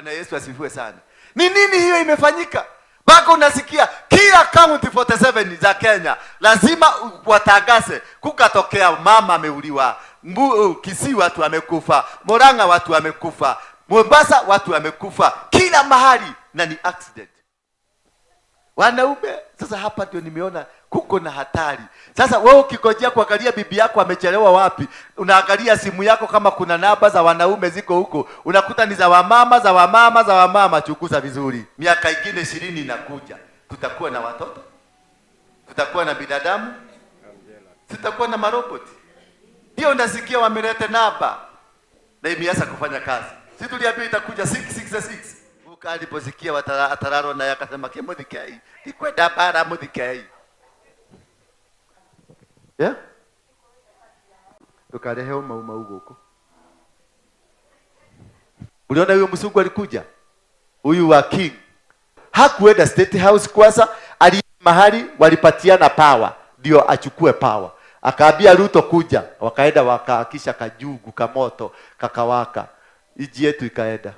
Bwana Yesu asifiwe sana. Ni nini hiyo imefanyika? Mpaka unasikia kila county 47 za Kenya lazima watangaze kukatokea mama ameuliwa, Kisii watu wamekufa, Murang'a watu wamekufa, Mombasa watu wamekufa, kila mahali, na ni accident. Wanaume sasa, hapa ndio nimeona kuko na hatari. Sasa wewe ukigojea kuangalia bibi yako amechelewa wapi, unaangalia simu yako kama kuna namba za wanaume ziko huko, unakuta ni za wamama, za wamama, za wamama. Chunguza vizuri. Miaka ingine 20 inakuja, tutakuwa na watoto, tutakuwa na binadamu, tutakuwa na maroboti. Ndio unasikia wameleta namba na imeanza kufanya kazi. Si tuliambiwa itakuja 666. Guka aliposikia atararwo naye akasema kimuthikei ndikwenda bara muthikei. Yeah? Tukarehe mau mau guku. Uliona huyo msungu alikuja? Huyu wa King. Hakuenda State House kwanza, ali mahali walipatiana power ndio achukue power. Akaambia Ruto kuja, wakaenda wakaakisha kajugu kamoto kakawaka. Iji yetu ikaenda.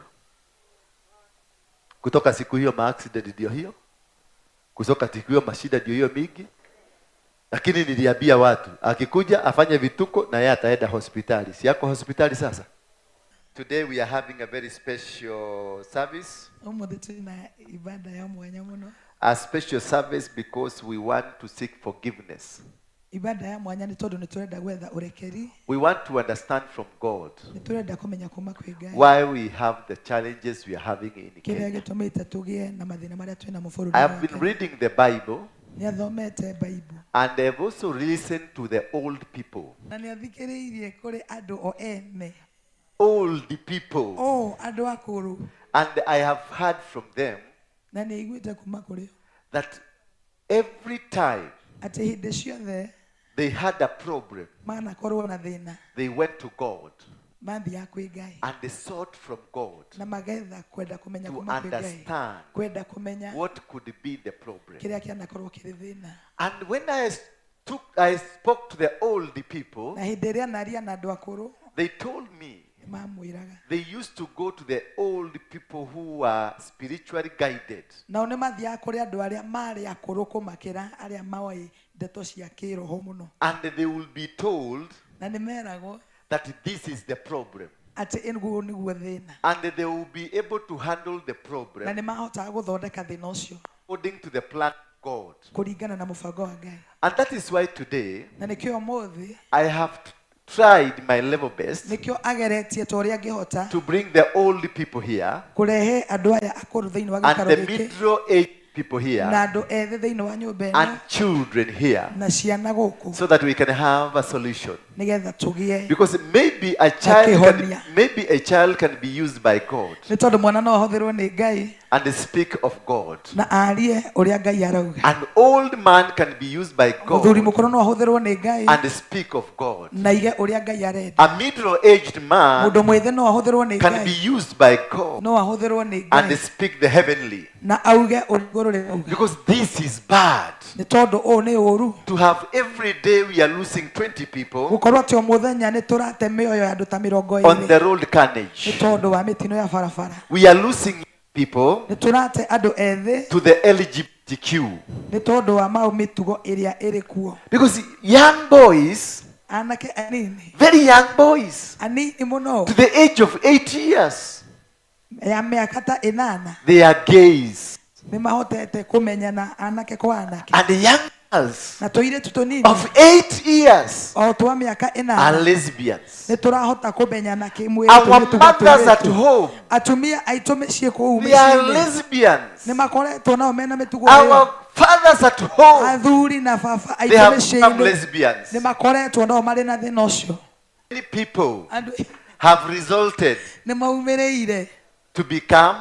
Kutoka siku hiyo ma accident ndio hiyo. Kutoka siku hiyo mashida ndio hiyo mingi. Lakini niliambia watu, akikuja afanye vituko na yeye ataenda hospitali. Si yako hospitali sasa? Today we are having a very special service. Umuthi twina ibada ya mwanya muno. A special service because we want to seek forgiveness. Ibada ya mwanya ni tondu ni turenda gwetha urekeri. We want to understand from God Ni turenda kumenya kuma kwi Ngai why we have the challenges we are having in kiria Kenya. gitumite tugie na mathina maria twina mo I have been reading the Bible Ni athomete Bible and I have also listened to the old people. Na ni athikiriirie kuri andu o ene. Old people. O andu akuru. And I have heard from them Na ni aiguite kuma kuri that every time ati hindi ciothe they had a problem, manakorwo na thina they went to God mathiaga kwi Ngai and they sought from God na magetha kwenda kumenya to kuma kwi Ngai understand kwenda kumenya what could be the problem. kiria kianakorwo kiri thina. And when I spoke to the old people, Na hindi iria naria na andu akuru they told me mamwiraga they used to go to the old people who were spiritually guided. Nao nĩ mathiaga kũrĩ andũ arĩa marĩ akũrũ kũmakĩra arĩa moĩ ndeto cia kĩroho mũno. And they will be told Na nĩ meragwo that this is the problem. atĩ ũguo nĩguo thĩna. And they will be able to handle the problem Na nĩ mahotaga gũthondeka thĩna ũcio according to the plan of God. kũringana na mũbango wa Ngai. And that is why today Na nĩkĩo ũmũthĩ I have tried my level best nĩkĩo ageretie ta ũrĩa angĩhota to bring the old people here kũrehe andũ aya akũrũ thĩinĩ wa and gĩikaro the gĩkĩ middle aged people here na andũ ethĩ thĩinĩ wa nyũmba ĩno and children here na ciana gũkũ so that we can have a solution. nĩgetha tũgĩe Because maybe a child can, Akĩhonia. maybe a child can be used by God nĩ tondũ mwana no ahũthĩrwo nĩ Ngai and speak of God. na arie ũrĩa Ngai arauga. An old man can be used by God Mũthuri mũkũrũ no ahũthĩrwo nĩ Ngai and speak of God. na aige ũrĩa Ngai arenda. A middle-aged man Mũndũ mwĩthĩ no ahũthĩrwo nĩ can Ngai be used by God no ahũthĩrwo nĩ and Ngai speak the heavenly. na auge ũrĩa igũrũ rĩrauga. Because this is bad. Nĩ tondũ ũũ nĩ ũũru To have every day we are losing 20 people gũkorwo atĩ o mũthenya nĩ tũrate mĩoyo ya andũ ta mĩrongo on ĩrĩ the road nĩ carnage. tondũ wa mĩtino ya barabara. We are losing people Nĩ tũrate andũ ethĩ to the LGBTQ. nĩ tondũ wa mau mĩtugo ĩrĩa ĩrĩ kuo. Because young boys, Anake anini very young boys, anini mũno to the age of 8 years, ya mĩaka ta ĩnana they are gays. nĩ mahotete kũmenyana anake kwa anake And the young girls na tũirĩtu tũnini of 8 years o twa mĩaka are ĩnana lesbians. nĩ tũrahota kũmenyana kĩmwĩrĩ Our tũmĩtugo mothers at tũirĩtu. home, Atumia aitũ mĩciĩ kũu they are mĩciĩ-inĩ lesbians. nĩ makoretwo nao mena mĩtugo ĩyo. Our fathers at home, Athuri na baba they aitũ have become mĩciĩ-inĩ lesbians. nĩ makoretwo nao marĩ na thĩna ũcio. Many people Andũ have resulted nĩ maumĩrĩire to become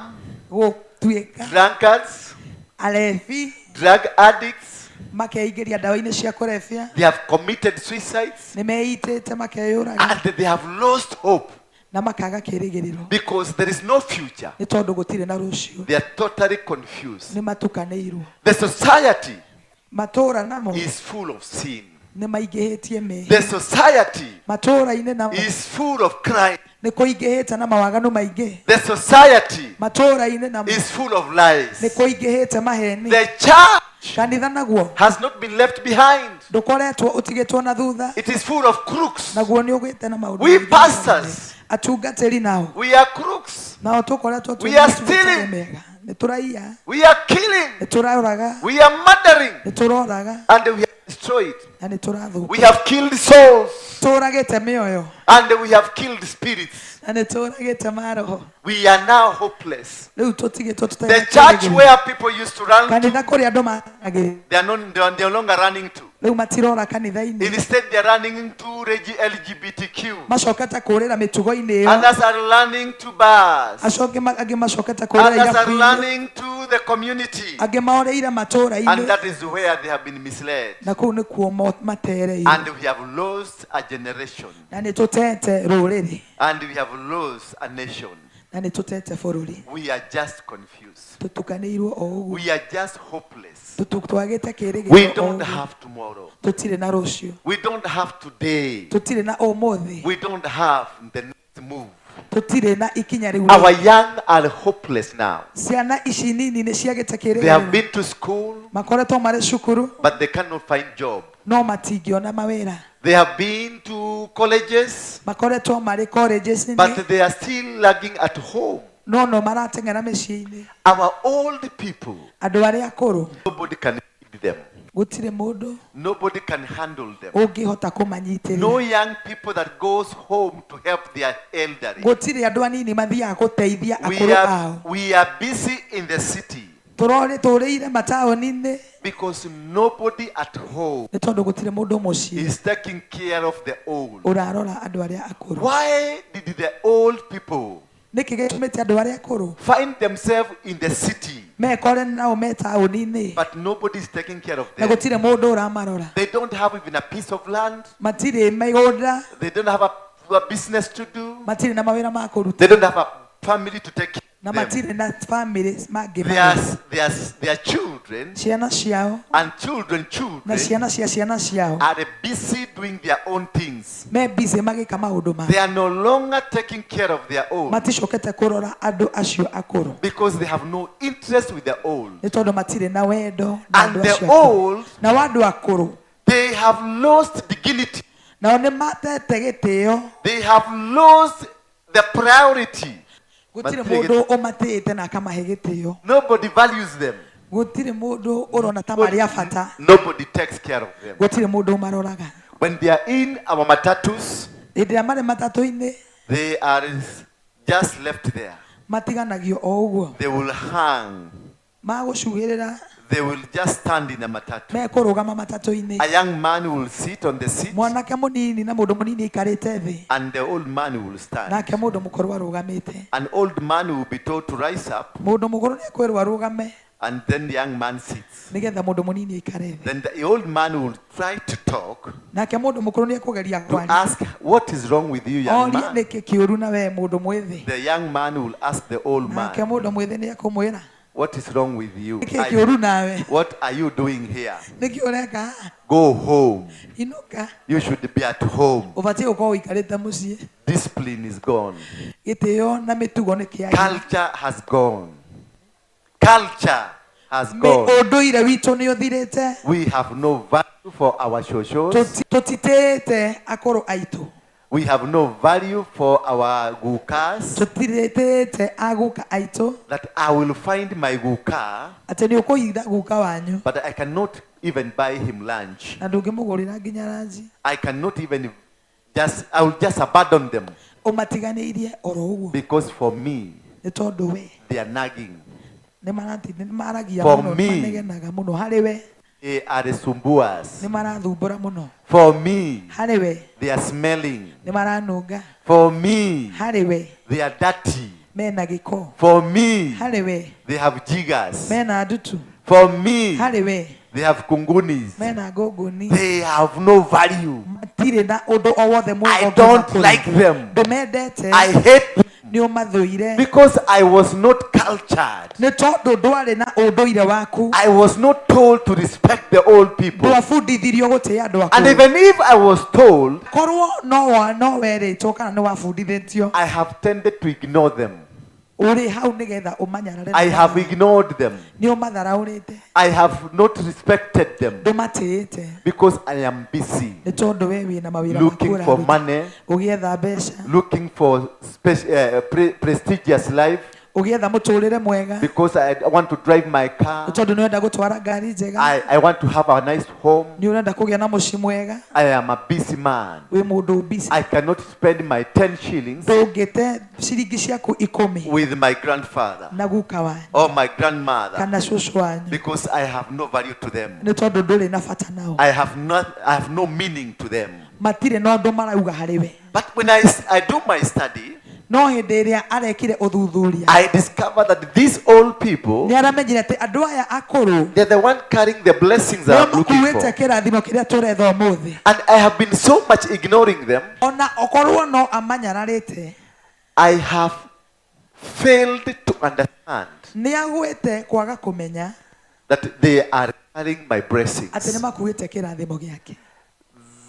gũtuĩka drunkards, alebi drug addicts. makeingĩria ndawa-inĩ cia kũrebia They have committed suicides nĩ meitĩte makeyũraga and they have lost hope na makaga kĩrĩgĩrĩro because there is no future. nĩ tondũ gũtirĩ na rũciũ. They are totally confused. Nĩ matukanĩirwo. The society Matũũra namo is full of sin. Nĩ maingĩhĩtie mehia. The society Matũũra-inĩ namo is full of crime. Nĩ kũingĩhĩte na mawaganu maingĩ. The society Matũũra-inĩ namo is full of lies. nĩ kũingĩhĩte maheni. The church Kanitha naguo has not been left behind. ndũkoretwo ũtigĩtwo na thutha. It is full of crooks. Naguo nĩ ũgĩte na maũndũ We maingĩ pastors. Atungatĩri nao We are crooks. nao tũkoretwo We twĩ are na mĩtugo ĩtarĩ stealing. mĩega. Nĩ tũraiya. We are killing. Nĩ tũroraga. We are murdering. Nĩ tũroraga. And we have destroyed. Na nĩ tũrathũkia. We have killed souls. Tũragĩte mĩoyo. And we have killed spirits. Na nĩ tũragĩte maroho. We are now hopeless. Rĩu tũtigĩtwo tũtarĩ The na church kĩĩrĩgĩrĩro. where people used to run to, Kanitha kũrĩa andũ mathiagĩra they are, not, they are no longer running to. rĩu matirora kanitha-inĩ. Instead, they are running to LGBTQ. Macokete kũrĩra mĩtugo-inĩ ĩyo. Others are running to bars. Acoke angĩ macokete kũrĩra Others are irabu-inĩ. running to the community. Angĩ maorĩire And matũũra-inĩ. that is where they have been misled. Na kũu nĩkuo matereire. And we have lost a generation. Na nĩ tũtete rũrĩrĩ. And we have lost a nation. Na nĩ tũtete bũrũri. We are just confused. Tũtukanĩirwo o ũguo. We are just hopeless. Twagĩte We kĩĩrĩgĩrĩro o don't ũguo. have tomorrow. Tũtirĩ na rũciũ. We don't have today. Tũtirĩ na ũmũthĩ. We don't have the next move. Tũtirĩ na ikinya rĩu. Our young are hopeless now. Ciana ici nini nĩ ciagĩte They have kĩĩrĩgĩrĩro. been to school, Makoretwo marĩ cukuru but they cannot find job. no matingĩona mawĩra. They have been to colleges, Makoretwo marĩ colleges-inĩ but they are still lagging at home. no no marateng'era mĩciĩ-inĩ. Our old people, Andũ arĩa akũrũ nobody can feed them. gũtirĩ mũndũ Nobody can handle them. ũngĩhota kũmanyitĩrĩra. No young people that goes home to help their elderly. Gũtirĩ andũ anini mathiaga gũteithia We akũrũ are, ao. we are busy in the city Tũrorĩ tũrĩire mataũni-inĩ because nobody at home nĩ tondũ gũtirĩ mũndũ mũciĩ is taking care of the old. ũrarora andũ arĩa akũrũ. Why did the old people Nĩkĩ gĩtũmĩte andũ arĩa akũrũ find themselves in the city, mekore nao me taũni-inĩ but nobody is taking care of na them? gũtirĩ mũndũ ũramarora? They don't have even a piece of land. Matirĩ mĩgũnda, They don't have a business to do. matirĩ na mawĩra ma kũruta They don't have a family to take care na of them. matirĩ na famĩlĩ mangĩmarora. Their children Ciana ciao and children, na children ciana cia ciana ciao are busy doing their own things. me busy magĩka maũndũ mao. They are no longer taking care of their own Maticokete kũrora andũ acio akũrũ because they have no interest with the old. nĩ tondũ matirĩ na wendo na And andũ the acio akũrũ. old, Nao andũ akũrũ they have lost dignity. nao nĩ matete gĩtĩo. They have lost the priority. Gũtirĩ Matirĩ mũndũ ũmatĩĩte na akamahe gĩtĩo. Nobody values them. Gũtirĩ mũndũ ũrona ta marĩ a bata. Nobody takes care of them. Gũtirĩ mũndũ ũmaroraga. When they are in our matatus, Hĩndĩ ĩrĩa marĩ matatũ-inĩ they are just left there. matiganagio o ũguo. They will hang. Magũcuhĩrĩra They will just stand in a matatu. mekũrũgama matatũ-inĩ. A young man will sit on the seat Mwanake mũnini na mũndũ mũnini aikarĩte thĩ and the old man will stand. nake mũndũ mũkũrũ arũgamĩte. An old man will be told to rise up Mũndũ mũkũrũ nĩ ekwĩrwo arũgame and then the young man sits. nĩgetha mũndũ mũnini aikare thĩ. Then the old man will try to talk Nake mũndũ mũkũrũ nĩ ekũgeria to kwaria ask, what is wrong with you, young orie man? nĩkĩ kĩũru na we mũndũ mwĩthĩ. The young man will ask the old Nake man, mũndũ mwĩthĩ nĩ ekũmwĩra what is wrong with you? nĩkĩ kĩũru nawe, What are you doing here? nĩkĩ ũreka haha? Go home. Inũka, You should be at home. ũbatiĩ gũkorwo ũikarĩte mũciĩ. Discipline is gone. Gĩtĩo na mĩtugo nĩ kĩagire. Culture has gone. Culture has gone. Ũndũire witũ nĩ ũthirĩte. We have no value for our shoshos. Tũtitĩĩte akũrũ aitũ. We have no value for our gukas. Tũtitĩĩte aguka aitũ. That I will find my guka, Atĩ nĩ ũkũhinda guka wanyu but I cannot even buy him lunch. na ndũngĩmũgũrĩra nginya ranji. I cannot even just, I will just abandon them Ũmatiganĩirie oro ũguo because for me, nĩ tondũ we they are nagging. nĩ maragia For mũno, me. nĩ manegenaga mũno harĩ we, They are sumbuas. nĩ marathumbũra mũno For me, harĩ we, they are smelling. nĩ maranunga For me, harĩ we, they are dirty. mena gĩko For me, harĩ we, they have jiggers. mena ndutu For me, harĩ we, they have kungunis. mena ngũngũni. They have no value. Matirĩ na ũndũ o wothe mwega I ũngiuma don't kũrĩ. like them. Ndũmendete. I hate them. Nĩ ũmathũire. Because I was not cultured. Nĩ tondũ ndwarĩ na ũndũire waku. I was not told to respect the old people. Ndwabundithirio gũtĩĩa andũ And akũrũ. even if I was told, Korwo no werĩtwo kana nĩ wabundithĩtio, I have tended to ignore them. Ũrĩ hau nĩgetha ũmanyarare. I have ignored them. Nĩ ũmatharaũrĩte. I have not respected them Ndũmatĩĩte because I am busy nĩ tondũ we wĩna mawĩra maku looking for ũraruta. Money, Ũgĩetha mbeca, looking for prestigious life ũgĩetha mũtũrĩre mwega, because I want to drive my car. nĩ tondũ nĩ ũrenda gũtwara ngari njega. I want to have a nice home. Nĩ ũrenda kũgĩa na mũciĩ mwega. I am a busy man. Wĩ mũndũ busy. I cannot spend my 10 shillings Ndũngĩte ciringi ciaku 10 with my grandfather na guka wanyu or my grandmother kana cũcũ wanyu because I have no value to them. nĩ tondũ ndũrĩ na bata nao. I have no meaning to them. Matirĩ na ũndũ marauga harĩ we. But when I do my study, No hĩndĩ ĩrĩa arekire ũthuthuria, I discover that these old people, nĩ aramenyire atĩ andũ aya akũrũ they're the one carrying the blessings that nĩo I'm looking makuĩte for. kĩrathimo kĩrĩa tũretha ũmũthĩ. And I have been so much ignoring them, Ona okorwo no amanyararĩte, I have failed to understand nĩ agwĩte kwaga kũmenya that they are carrying my atĩ nĩ blessings. makuĩte kĩrathimo gĩake.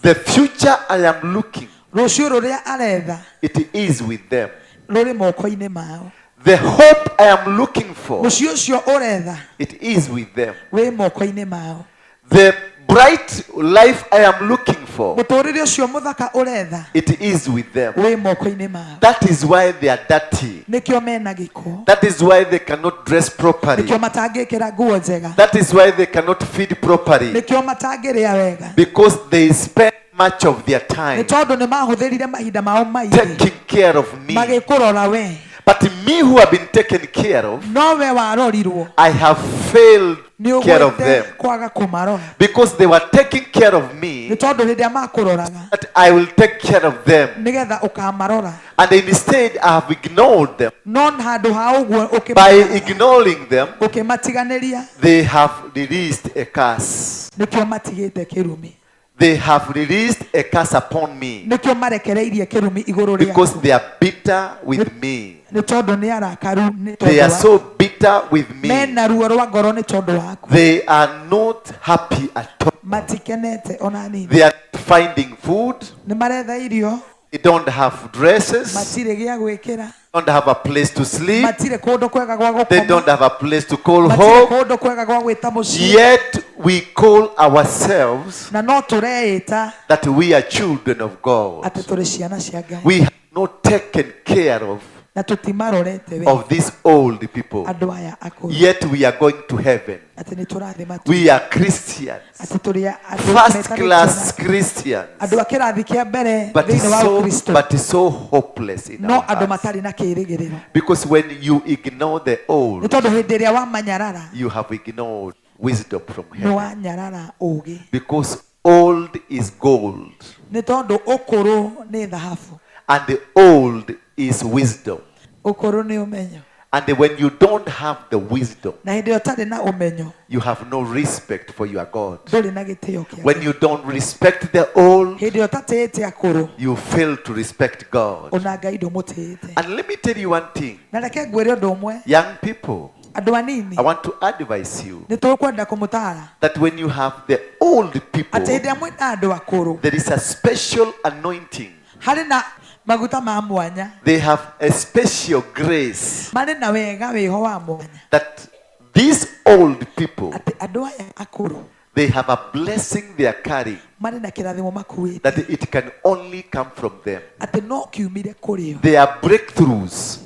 The future I am looking, Rũciũ rũrĩa aretha it is with them. Rũrĩ moko-inĩ mao. The hope I am looking for, Mũciĩ ũcio ũretha it is with them. wĩ moko-inĩ mao. The bright life I am looking for, Mũtũrĩre ũcio mũthaka ũretha it is with them. wĩ moko-inĩ mao. That is why they are dirty. Nĩkĩo mena gĩko. That is why they cannot dress properly. Nĩkĩo matangĩkĩra nguo njega. That is why they cannot feed properly. Nĩkĩo matangĩrĩa wega. Because they spend much of their Nĩ time tondũ nĩ mahũthĩrire mahinda mao maingĩ taking care of me. magĩkũrora we. But me who have been taken care of, No we warorirwo I have failed nĩ care of ũgwĩte them. kwaga kũmarora. Because they were taking care of Nĩ me, tondũ hĩndĩ ĩrĩa makũroraga that I will take care of them. nĩgetha ũkamarora. And instead, I have ignored them. No handũ ha ũguo By ignoring them, ũkĩmatiganĩria, they have released a curse. Nĩkĩo matigĩte kĩrumi. They have released a curse upon me Nĩkĩo marekereirie kĩrumi igũrũ because rĩaku. they are bitter with me. Nĩ tondũ nĩ arakaru nĩ They tondũ are wa so bitter with me. mena ruo rwa ngoro nĩ tondũ waku. They are not happy at all. Matikenete ona nini. They are not finding food. Nĩ maretha irio. They don't have dresses. Matirĩ gĩa gwĩkĩra. Don't have a place to sleep. Matirĩ kũndũ kwega gwa They gũkoma. don't have a place to call Matirĩ home. kũndũ kwega gwa gwĩta mũciĩ. Yet we call ourselves Na no tũreĩta that we are children of God. atĩ tũrĩ ciana cia Ngai. We have not taken care of, Na tũtimarorete we of these old people. andũ aya akũrũ. Yet we are going to heaven. Atĩ nĩ tũrathiĩ matu. We are Christians. Atĩ tũrĩ andũ First metanĩtio class na- Christians. andũ a kĩrathi kĩa mbere But thĩinĩ wa so, Ũkristo. but so hopeless in No our andũ hearts. matarĩ na kĩĩrĩgĩrĩro. Because when you ignore the Nĩ old, tondũ hĩndĩ ĩrĩa wamanyarara, you have ignored wisdom from nĩ heaven. wanyarara ũũgĩ. Because old is gold Nĩ tondũ ũkũrũ nĩ thahabu. And the old is wisdom. Ũkũrũ nĩ ũmenyo. And when you don't have the wisdom, Na hĩndĩ ĩrĩa ũtarĩ na ũmenyo, you have no respect for your God. ndũrĩ na gĩtĩo kĩa When you don't respect the old, Hĩndĩ ĩrĩa ũtatĩĩte akũrũ, you fail to respect God. ona Ngai ndũmũtĩĩte. And let me tell you one thing. Na reke ngwĩre ũndũ ũmwe. Young people, Andũ anini, I want to advise you nĩ tũkwenda kũmũtara that when you have the old people, atĩ hĩndĩ ĩrĩa mwĩna andũ akũrũ, there is a special anointing. Harĩ na maguta ma mwanya. They have a special grace Marĩ na wega wĩho wa mwanya that these old people, atĩ andũ aya akũrũ they have a blessing they are carrying marĩ na kĩrathimo makuĩte that it can only come from them. Atĩ no kiumire kũrĩ o. They are breakthroughs.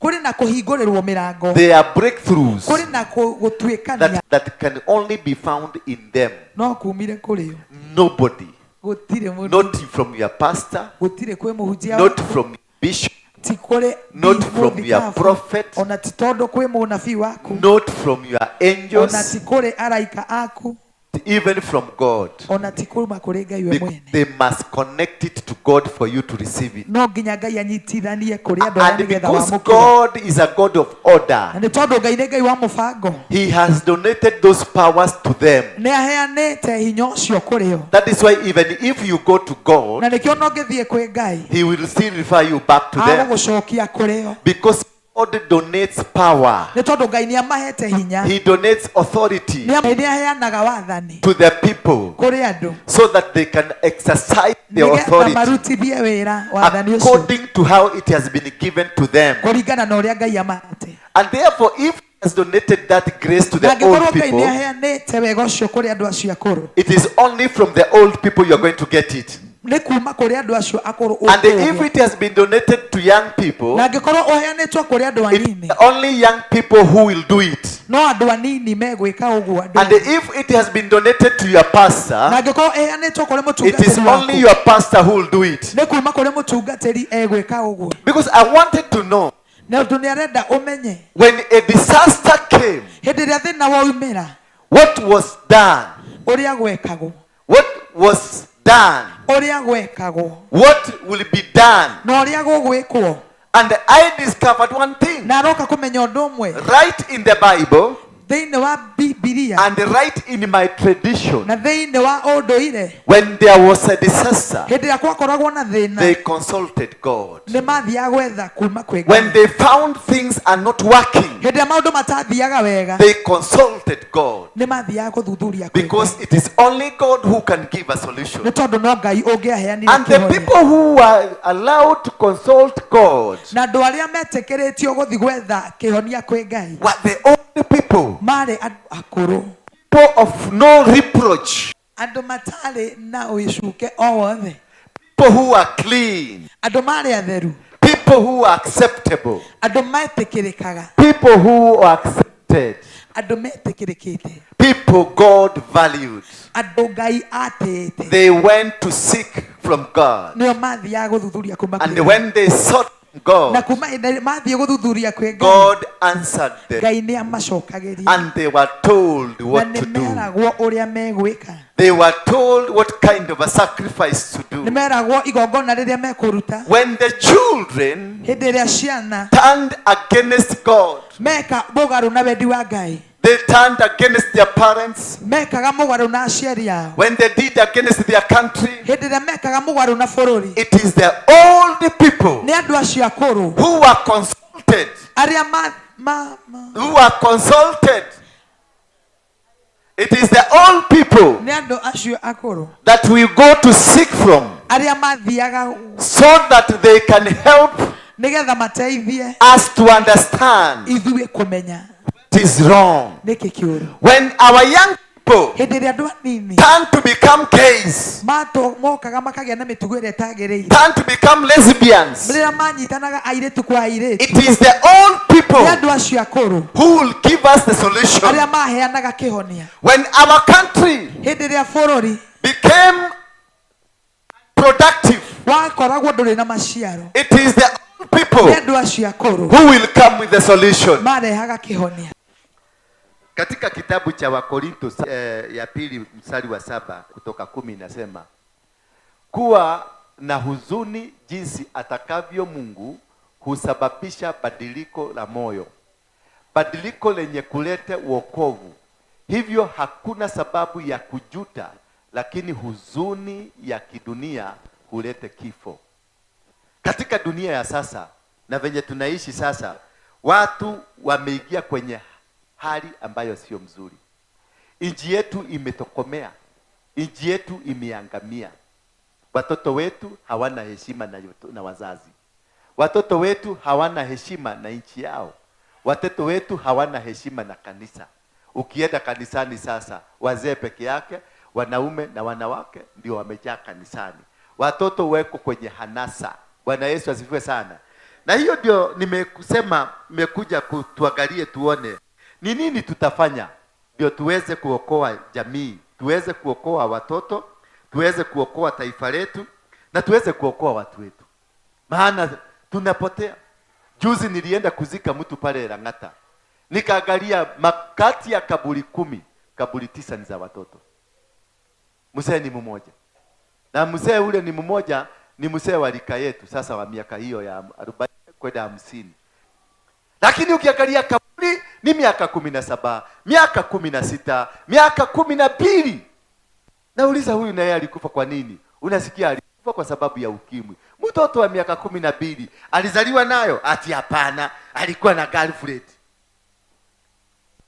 Kũrĩ na kũhingũrĩrwo mĩrango. They are breakthroughs Kũrĩ na gũtuĩkania that can only be found in them. No kumire kũrĩ o. Nobody. Gũtirĩ mũndũ. Not from your pastor, Gũtirĩ kwĩ mũhunjia not waku, from your bishop, ti kũrĩ not from your mũthikabu, prophet, ona ti tondũ kwĩ mũnabii waku, not from your ona angels, ti kũrĩ araika aku, Even from God. Ona ti kuma kũrĩ Ngai we Because mwene. they must connect it to God for you to receive it. No nginya Ngai anyitithanie kũrĩ andũ arĩa And nĩgetha because wamũkĩre. God is a God of order, Na nĩ tondũ Ngai nĩ Ngai wa mũbango, He has donated those powers to them. nĩ aheanĩte hinya ũcio kũrĩ o. That is why even if you go to God, Na nĩkĩo no ngĩthiĩ kwĩ Ngai, He will still refer you back to them. agũgũcokia kũrĩ o. Because God donates power. Nĩ tondũ Ngai nĩ amahete hinya. He donates authority Nĩ aheanaga wathani to the people kũrĩ andũ so that they can exercise their nĩgetha authority marutithie wĩra wathani ũcio according to how it has been given to them. kũringana na ũrĩa Ngai amahete. And therefore, if He has donated that grace to Na the old angĩkorwo Ngai nĩ people, aheanĩte wega ũcio kũrĩ andũ acio akũrũ, it is only from the old people you are going to get it. Nĩ kuma kũrĩ andũ acio akũrũ And if ũkũũgĩa. it has been donated to young people, Na angĩkorwo ũheanĩtwo kũrĩ andũ anini, it's only young people who will do it. no andũ anini megwĩka ũguo andũ. And if it has been donated to your Na pastor, angĩkorwo ĩheanĩtwo kũrĩ it is mũtungatĩri only waku, your pastor who will do it. nĩ kuma kũrĩ mũtungatĩri egwĩka ũguo. Because I wanted to know, Na ũndũ nĩ arenda ũmenye, when a disaster came, hĩndĩ ĩrĩa thĩna waumĩra, what was done? ũrĩa gwekagwo, What was done? Ũrĩa gwekagwo, What will be done? Na ũrĩa gũgwĩkwo. And I discovered one thing. Na aroka kũmenya ũndũ ũmwe. Right in the Bible Thĩinĩ wa Bibilia and right in my tradition, na thĩinĩ wa ũndũire, when there was a disaster, hĩndĩ ĩrĩa gwakoragwo na thĩna, they consulted God. Nĩ mathiaga gwetha kuma kwĩ When Ngai. they found things are not working, Hĩndĩ ĩrĩa maũndũ matathiaga wega, they consulted God. Nĩ mathiaga gũthuthuria kwĩ Because Ngai. it is only God who can give a solution. Nĩ tondũ no Ngai ũngĩaheanire And the kĩhonia. people who were allowed to consult God Na andũ arĩa metĩkĩrĩtio gũthiĩ gwetha kĩhonia kwĩ Ngai were the only people, marĩ andũ akũrũ, people of no reproach, andũ matarĩ na ũicuke o wothe, people who are clean, andũ marĩ atheru, people who are acceptable, andũ metĩkĩrĩkaga, people who are accepted, andũ metĩkĩrĩkĩte, people God valued. Andũ Ngai atĩĩte. They went to seek from God. Nĩo mathiaga gũthuthuria kuma And kwĩ Ngai. when they sought Na God, kuma hĩndĩ ĩrĩa mathiĩ gũthuthuria kwĩ Ngai, God answered them. Ngai nĩ amacokagĩria. And they were told Na what nĩ to do. meragwo ũrĩa megwĩka. They were told what kind of a sacrifice to Nĩ do. meragwo igongona rĩrĩa mekũruta. When the children Hĩndĩ ĩrĩa ciana turned against God, meka mũgarũ na wendi wa Ngai, they turned against their parents, mekaga mũgarũ na aciari ao, when they did against their country, hĩndĩ ĩrĩa mekaga mũgarũ na bũrũri, it is the old people nĩ andũ acio akũrũ who were consulted, arĩa ma, ma, ma, who were consulted. It is the old people nĩ andũ acio akũrũ that we go to seek from arĩa mathiaga so that they can help nĩgetha mateithie us to understand ithuĩ kũmenya what is wrong. nĩkĩ kĩũru. When our young people Hĩndĩ ĩrĩa andũ anini turn to become gays, mokaga makagĩa na mĩtugo ĩrĩa ĩtagĩrĩire, turn to become lesbians, rĩrĩa manyitanaga airĩtu kwa airĩtu, it is the old people nĩ andũ acio akũrũ who will give us the solution. Arĩa maheanaga kĩhonia. When our country Hĩndĩ ĩrĩa bũrũri became productive, wakoragwo ndũrĩ na maciaro, it is the old people nĩ andũ acio akũrũ who will come with the solution. Marehaga kĩhonia. Katika kitabu cha Wakorinto ya 2 mstari wa 7 kutoka 10 inasema, kuwa na huzuni jinsi atakavyo Mungu husababisha badiliko la moyo, badiliko lenye kuleta wokovu. Hivyo hakuna sababu ya kujuta, lakini huzuni ya kidunia hulete kifo. Katika dunia ya sasa na venye tunaishi sasa, watu wameingia kwenye hali ambayo sio mzuri. Nchi yetu imetokomea, nchi yetu imeangamia. Watoto wetu hawana heshima na wazazi. Watoto wetu hawana heshima na nchi yao. Watoto wetu hawana heshima na kanisa. Ukienda kanisani sasa, wazee peke yake, wanaume na wanawake ndio wamejaa kanisani. Watoto weko kwenye hanasa. Bwana Yesu asifiwe sana. Na hiyo ndio nimekusema, nimekuja tuangalie tuone ni nini tutafanya ndio tuweze kuokoa jamii, tuweze kuokoa watoto, tuweze kuokoa taifa letu na tuweze kuokoa watu wetu. Maana tunapotea. Juzi nilienda kuzika mtu pale Lang'ata. Nikaangalia makati ya kaburi 10, kaburi 9 ni za watoto. Mzee ni mmoja, na mzee ule ni mmoja, ni mzee wa rika yetu sasa wa miaka hiyo ya 40 kwenda 50. Lakini ukiangalia kaburi ni miaka 17, miaka 16, miaka 12. Nauliza, huyu naye alikufa kwa nini? Unasikia alikufa kwa sababu ya ukimwi. Mtoto wa miaka 12 alizaliwa nayo? Ati hapana, alikuwa na girlfriend.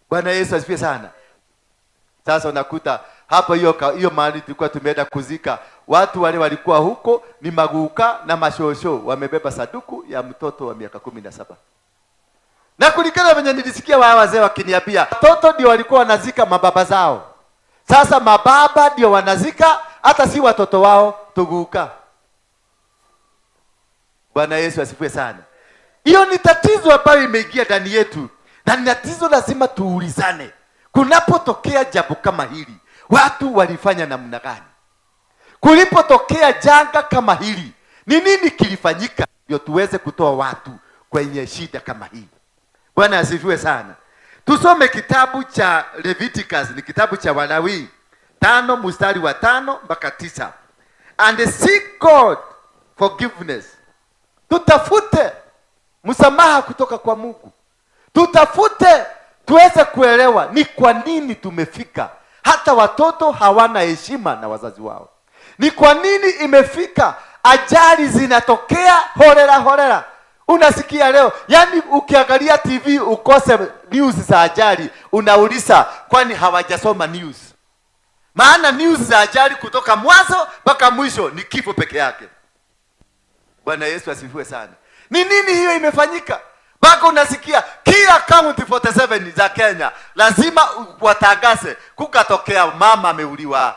Bwana Yesu asifiwe sana. Sasa unakuta hapo hiyo mahali tulikuwa tumeenda kuzika, watu wale walikuwa huko ni maguka na mashosho, wamebeba saduku ya mtoto wa miaka 17. Na kulingana venye nilisikia wao wazee wakiniambia, watoto ndio walikuwa wanazika mababa zao. Sasa mababa ndio wanazika, hata si watoto wao tuguka. Bwana Yesu asifiwe sana. Hiyo ni tatizo ambayo imeingia ndani yetu, na ni tatizo lazima tuulizane. Kunapotokea jambo kama hili, watu walifanya namna gani? Kulipotokea janga kama hili, ni nini kilifanyika ndio tuweze kutoa watu kwenye shida kama hii? Bwana asifiwe sana. Tusome kitabu cha Leviticus, ni kitabu cha Walawi 5 mstari wa 5 mpaka 9. And seek God forgiveness. Tutafute msamaha kutoka kwa Mungu. Tutafute tuweze kuelewa ni kwa nini tumefika hata watoto hawana heshima na wazazi wao. Ni kwa nini imefika ajali zinatokea holela holela. Unasikia leo, yani ukiangalia TV ukose news za ajali, unauliza kwani hawajasoma news? Maana news za ajali kutoka mwanzo mpaka mwisho ni kifo peke yake. Bwana Yesu asifiwe sana. Ni nini hiyo imefanyika? Mpaka unasikia kila county 47 za Kenya lazima watangaze kukatokea mama ameuliwa,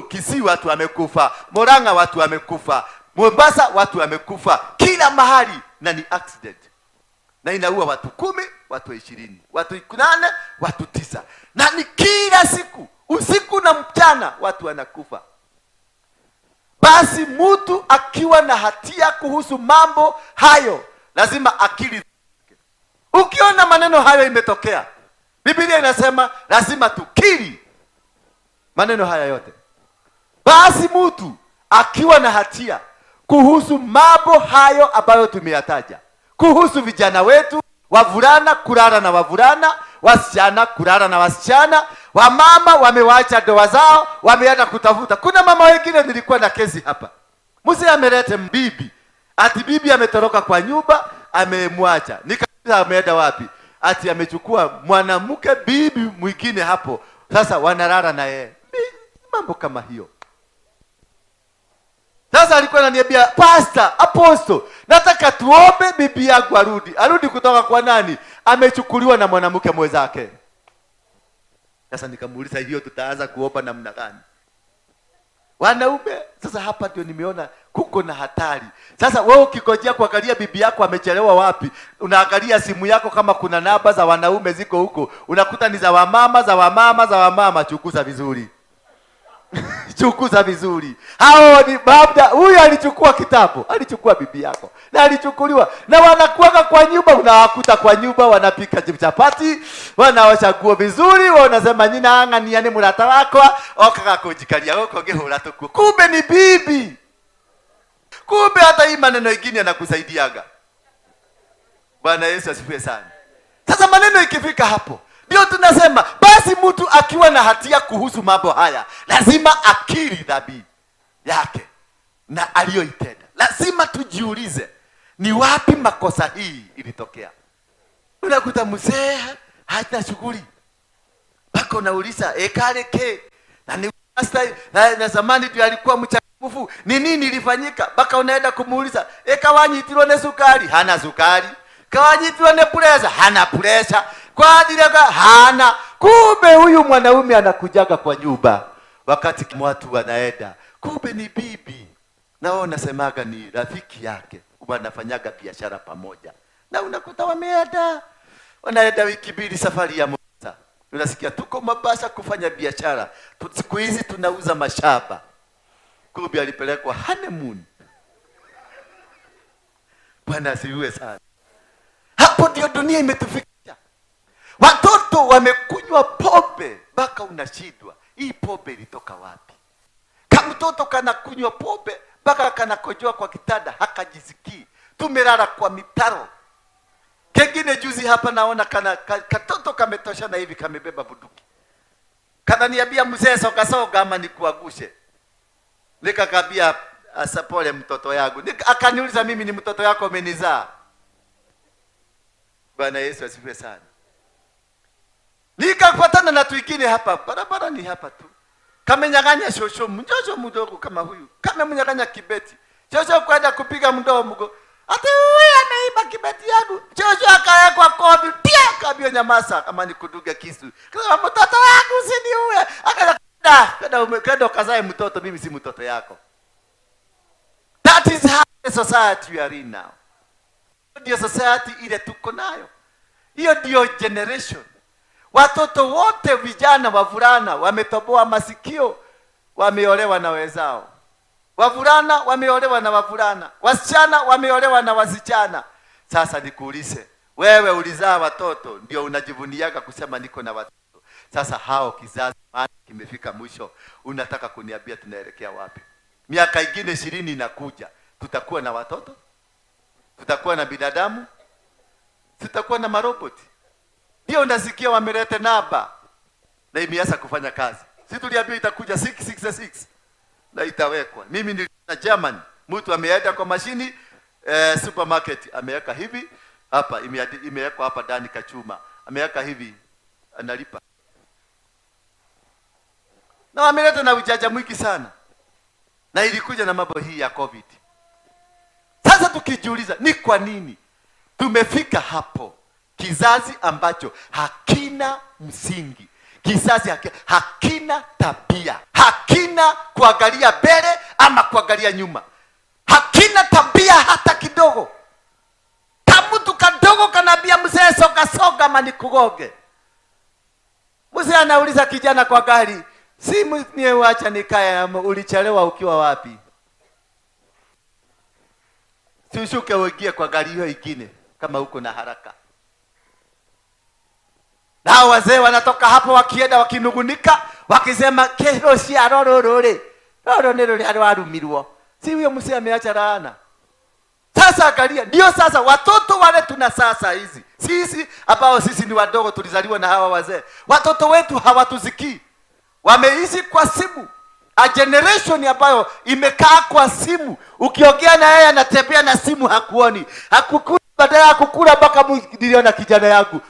Kisii watu wamekufa, Murang'a watu wamekufa, Mombasa watu wamekufa, kila mahali, na ni accident. Na inaua watu 10, watu 20, watu 8, watu 9. Na ni kila siku, usiku na mchana watu wanakufa. Basi mtu akiwa na hatia kuhusu mambo hayo lazima akili. Ukiona maneno hayo imetokea, Biblia inasema lazima tukiri maneno haya yote. Basi mtu akiwa na hatia kuhusu mambo hayo ambayo tumeyataja, kuhusu vijana wetu, wavulana kulala na wavulana, wasichana kulala na wasichana, wamama wamewacha ndoa zao, wameenda kutafuta. Kuna mama wengine nilikuwa na kesi hapa, mzee ameleta bibi, ati bibi ametoroka kwa nyumba, amemwacha. Nikauliza ameenda wapi? Ati amechukua mwanamke bibi mwingine hapo, sasa wanalala na yeye. Mambo kama hiyo. Sasa alikuwa ananiambia, Pastor, Apostle, nataka tuombe bibi yangu arudi. Arudi kutoka kwa nani? Amechukuliwa na mwanamke mwenzake. Sasa nikamuuliza hiyo tutaanza kuomba namna gani? Wanaume, sasa hapa ndio nimeona kuko na hatari. Sasa wewe ukigojea kuangalia bibi yako amechelewa wapi, unaangalia simu yako kama kuna namba za wanaume ziko huko, unakuta ni za wamama, za wamama, za wamama. Chukuza vizuri. Chukuza vizuri. Hao ni labda huyu alichukua kitabu, alichukua bibi yako. Na alichukuliwa. Na wanakuanga kwa nyumba, unawakuta kwa nyumba wanapika chapati, wanaosha nguo vizuri, wanasema nyina ang'ania ni murata wakwa, okaga kunjikaria guko ngihura tukuo. Kumbe ni bibi. Kumbe hata hii maneno ingine anakusaidiaga. Bwana Yesu asifiwe sana. Sasa maneno ikifika hapo, ndio tunasema basi mtu akiwa na hatia kuhusu mambo haya lazima akiri dhambi yake na aliyoitenda. Lazima tujiulize ni wapi makosa hii ilitokea. Unakuta mzee hata shughuli, mpaka unauliza ekale ke na ni pastor, na zamani ndio alikuwa mchangamfu, ni nini ilifanyika? Mpaka unaenda kumuuliza, kawanyitirwo ne sukari? Hana sukari. Kawanyitirwo ne pressure? Hana pressure. Kwa ajili ya hana. Kumbe huyu mwanaume anakujaga kwa nyumba wakati watu wanaenda, kumbe ni bibi. Na wao nasemaga ni rafiki yake, wanafanyaga biashara pamoja. Na unakuta wameenda, wanaenda wiki mbili safari ya Mombasa. Unasikia tuko Mombasa kufanya biashara, siku hizi tunauza mashamba. Kumbe alipelekwa honeymoon. Bwana asifiwe sana. Hapo ndio dunia imetufikisha. Watoto wamekunywa pombe mpaka unashindwa hii pombe ilitoka wapi? Kamtoto kanakunywa pombe mpaka kanakojoa kwa kitanda, hakajisikii. Tumelala kwa mitaro. Kengine juzi hapa naona kana katoto kametoshana hivi, kamebeba bunduki. Kananiambia, mzee, soga soga ama nikuangushe. Nikakambia, asa pole mtoto yangu. Akaniuliza, mimi ni mtoto yako umenizaa? Bwana Yesu asifiwe sana. Nikapatana na twingine hapa, barabara ni hapa tu. Kamenyang'anya shosho, mjojo mdogo kama huyu. Kamemnyang'anya kibeti. Shosho kwenda kupiga mdomo. Ati huyu ameiba kibeti yangu. Shosho akawekwa kofi. Tia, kaambia nyamaza kama nikuduge kisu. Kasema mtoto wangu usiniue. Akaenda kwenda ukazae mtoto, mimi si mtoto yako. That is how the society we are in now. Ndio society ile tuko nayo. Hiyo ndio generation. Watoto wote vijana wavulana wametoboa masikio, wameolewa na wenzao. Wavulana wameolewa na wavulana, wasichana wameolewa na wasichana. Sasa nikuulize, wewe ulizaa watoto ndio unajivuniaga kusema niko na watoto. Sasa hao kizazi maana kimefika mwisho, unataka kuniambia tunaelekea wapi? Miaka ingine 20 inakuja, tutakuwa na watoto? Tutakuwa na binadamu? Tutakuwa na maroboti? Ndio unasikia wamelete namba na imeanza kufanya kazi. Si tuliambiwa itakuja 666 na itawekwa. Mimi niliona German, mtu ameenda kwa mashini supermarket, ameweka hivi hapa, imewekwa hapa ndani kachuma, ameweka hivi, analipa. Na wameleta na ujanja mwingi sana. Na ilikuja na mambo hii ya COVID. Sasa tukijiuliza ni kwa nini tumefika hapo, kizazi ambacho hakina msingi, kizazi hakina tabia, hakina kuangalia mbele ama kuangalia nyuma, hakina tabia hata kidogo. Kamutu kadogo kanaambia mzee soga soga ama nikugoge. Mzee anauliza kijana kwa gari, si mie wacha nikae, ulichelewa ukiwa wapi? Si ushuke uingie kwa gari hiyo ingine kama uko na haraka. Na wazee wanatoka hapo wakienda wakinugunika, wakisema kero cia rororore. Roro ni ruria rwarumirwo. Si huyo mzee ameacha laana. Sasa angalia, ndio sasa watoto wale tuna sasa hizi. Sisi ambao sisi ni wadogo tulizaliwa na hawa wazee. Watoto wetu hawatusikii. Wameishi kwa simu. A generation ambayo imekaa kwa simu. Ukiongea na yeye anatembea na simu, hakuoni. Hakukula, badala ya kukula mpaka niliona kijana yangu.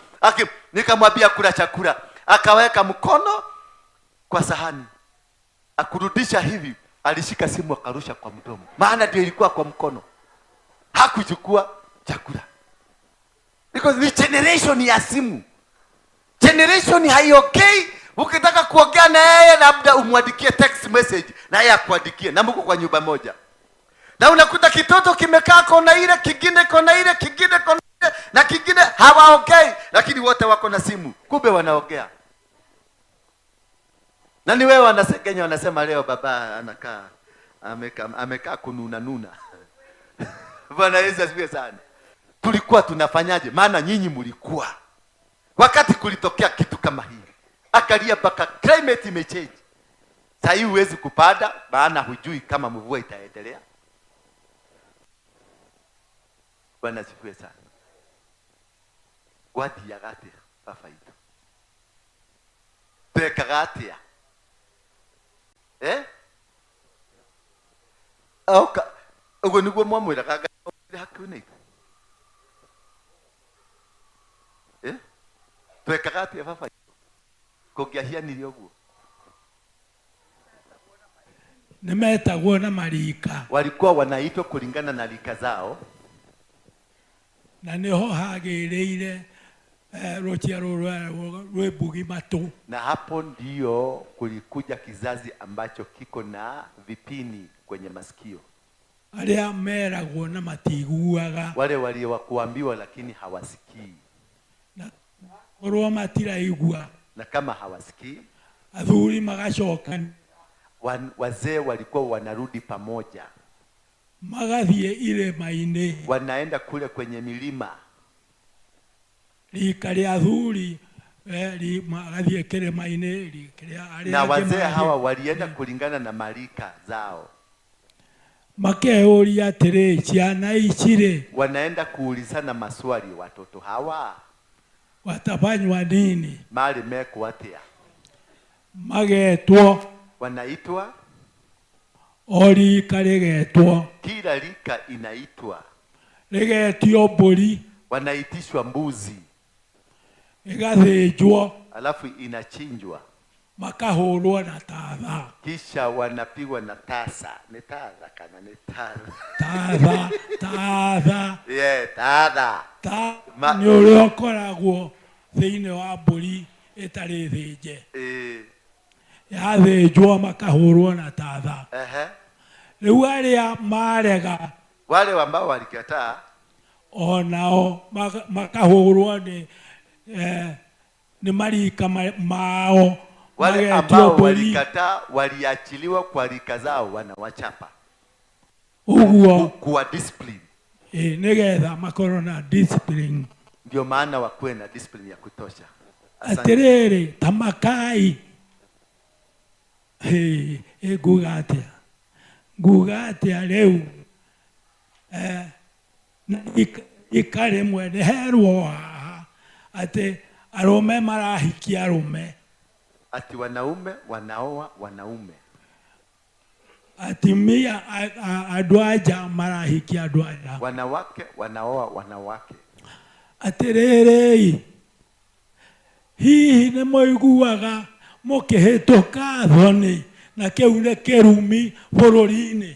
Nikamwambia kula chakula. Akaweka mkono kwa sahani. Akurudisha hivi, alishika simu akarusha kwa mdomo. Maana ndio ilikuwa kwa mkono. Hakuchukua chakula. Because ni generation ya simu. Generation haiongei. Ukitaka kuongea na yeye labda umwandikie text message na yeye akuandikie, na mko kwa nyumba moja. Na unakuta kitoto kimekaa kona ile, kingine kona ile, kingine kona ile, na kingine hawaongei, lakini wote wako na simu. Kumbe wanaongea. Na ni wewe wanasengenya, wanasema leo baba anakaa amekaa kununa nuna. Bwana Yesu asifiwe sana. Tulikuwa tunafanyaje? Maana nyinyi mlikuwa wakati kulitokea kitu kama hii. Angalia mpaka climate imechange. Sasa hii huwezi kupanda maana hujui kama mvua itaendelea. Bwana asifiwe sana. Gwathiaga atia baba itũ? Twekaga atia? Oka, ũguo nĩguo mwamwĩraga Ngai okire hakuhĩ na ithuĩ? Twekaga atia baba itũ? Kũngĩahianire ũguo? Nĩmetagwo na marika. Walikuwa wanaitwa kulingana na rika zao. Na nĩho hagĩrĩire, rũciaro rwĩ mbugi matũ. Na hapo ndio kulikuja kizazi ambacho kiko na vipini kwenye masikio. Arĩa meragwo na matiguaga. Wale waliokuambiwa lakini hawasikii. Na korwo matiraigua. Na kama hawasikii, athuri magacoka. Wazee walikuwa wanarudi pamoja. Magathiĩ irĩma-inĩ. Wanaenda kule kwenye milima. Rika rĩa athuri Magathiĩ kĩrĩma-inĩ kĩrĩa arĩa Na angĩ wazee magathiĩ. Hawa walienda kulingana na marika zao. Makeyũria atĩrĩ, ciana ici rĩ, Wanaenda kuulizana maswali, watoto hawa watafanywa nini? Mali mekwo atia? Magetwo. Wanaitwa. O rika rĩgetwo. Kila rika inaitwa. Rĩgetio mbũri. Wanaitishwa mbuzi. Ĩgathĩnjwo. Alafu inachinjwa. Makahũrwo na tatha. Kisha wanapigwa na tasa. Ni tatha kana ni tatha? Tatha, tatha. Yeah, tatha. Ta nĩ ũrĩa ũkoragwo thĩinĩ wa mbũri ĩtarĩ thĩnje. Yathĩnjwo makahũrwo na tatha. Rĩu arĩa marega, Wale ambao walikataa, onao makahũrwo nĩ nĩ marika mao. Wale magetio ambao mbũri. Walikataa waliachiliwa kwa rika zao, wanawachapa. Ũguo. Kuwa discipline. Nĩgetha makorwo na discipline. Ndio maana wakuwe na discipline ya kutosha. Asante. Atĩrĩrĩ, ta makai. Ĩ, nguga atĩa, nguga atĩa rĩu, na ika rĩmwe nĩ herwo haha atĩ arũme marahikia arũme. Ati wanaume wanaoa wanaume. Atumia andũ a nja marahikia andũ a nja. Wanawake wanaoa wanawake. Atĩrĩrĩ, hihi nĩ mũiguaga mũkĩhĩtũka thoni, na kĩu nĩ kĩrumi bũrũri-inĩ,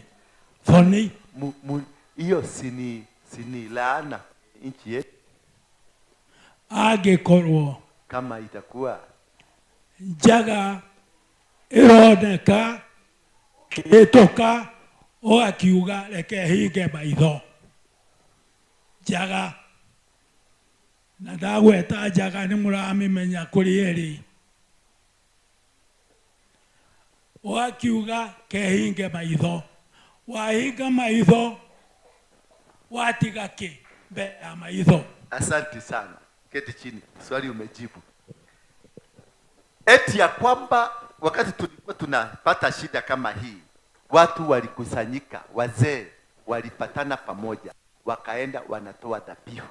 thoni? Hiyo sini laana nchi yetu. Angĩkorwo Kama itakuwa njaga ĩroneka kĩhĩtũka, ũgakiuga reke hinge maitho, njaga, na ndagweta njaga nĩ mũramĩmenya kũrĩa ĩrĩ, ũgakiuga kehinge maitho, wahinga maitho watiga kĩ mbere ya maitho? Asante sana. Keti chini. Swali umejibu. Eti ya kwamba wakati tulikuwa tunapata shida kama hii, watu walikusanyika, wazee walipatana pamoja, wakaenda wanatoa dhabihu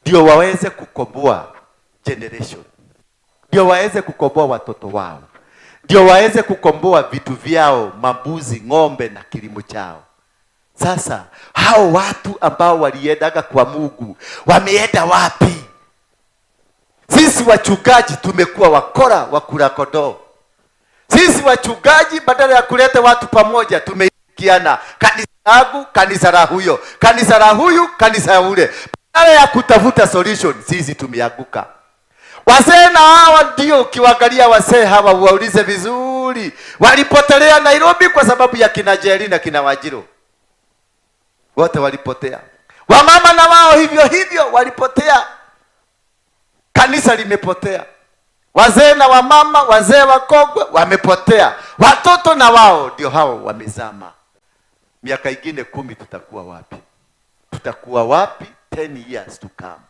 ndio waweze kukomboa generation, ndio waweze kukomboa watoto wao, ndio waweze kukomboa vitu vyao, mambuzi, ng'ombe na kilimo chao. Sasa hao watu ambao waliendaga kwa Mungu wameenda wapi? Sisi wachungaji tumekuwa wakora wa kula kondoo. Sisi wachungaji badala ya kuleta watu pamoja tumeikiana, kanisa langu, kanisa la huyo, kanisa la huyu, kanisa la ule. Badala ya kutafuta solution, sisi tumeanguka. Wazee na hawa ndio, ukiwaangalia wazee hawa uwaulize vizuri, walipotelea Nairobi kwa sababu ya kina Jerry na kina Wanjiru. Wote walipotea. Wamama na wao hivyo hivyo walipotea. Kanisa limepotea. Wazee na wamama, wazee wakongwe wamepotea. Watoto na wao ndio hao wamezama. Miaka ingine 10 tutakuwa wapi? Tutakuwa wapi 10 years to come?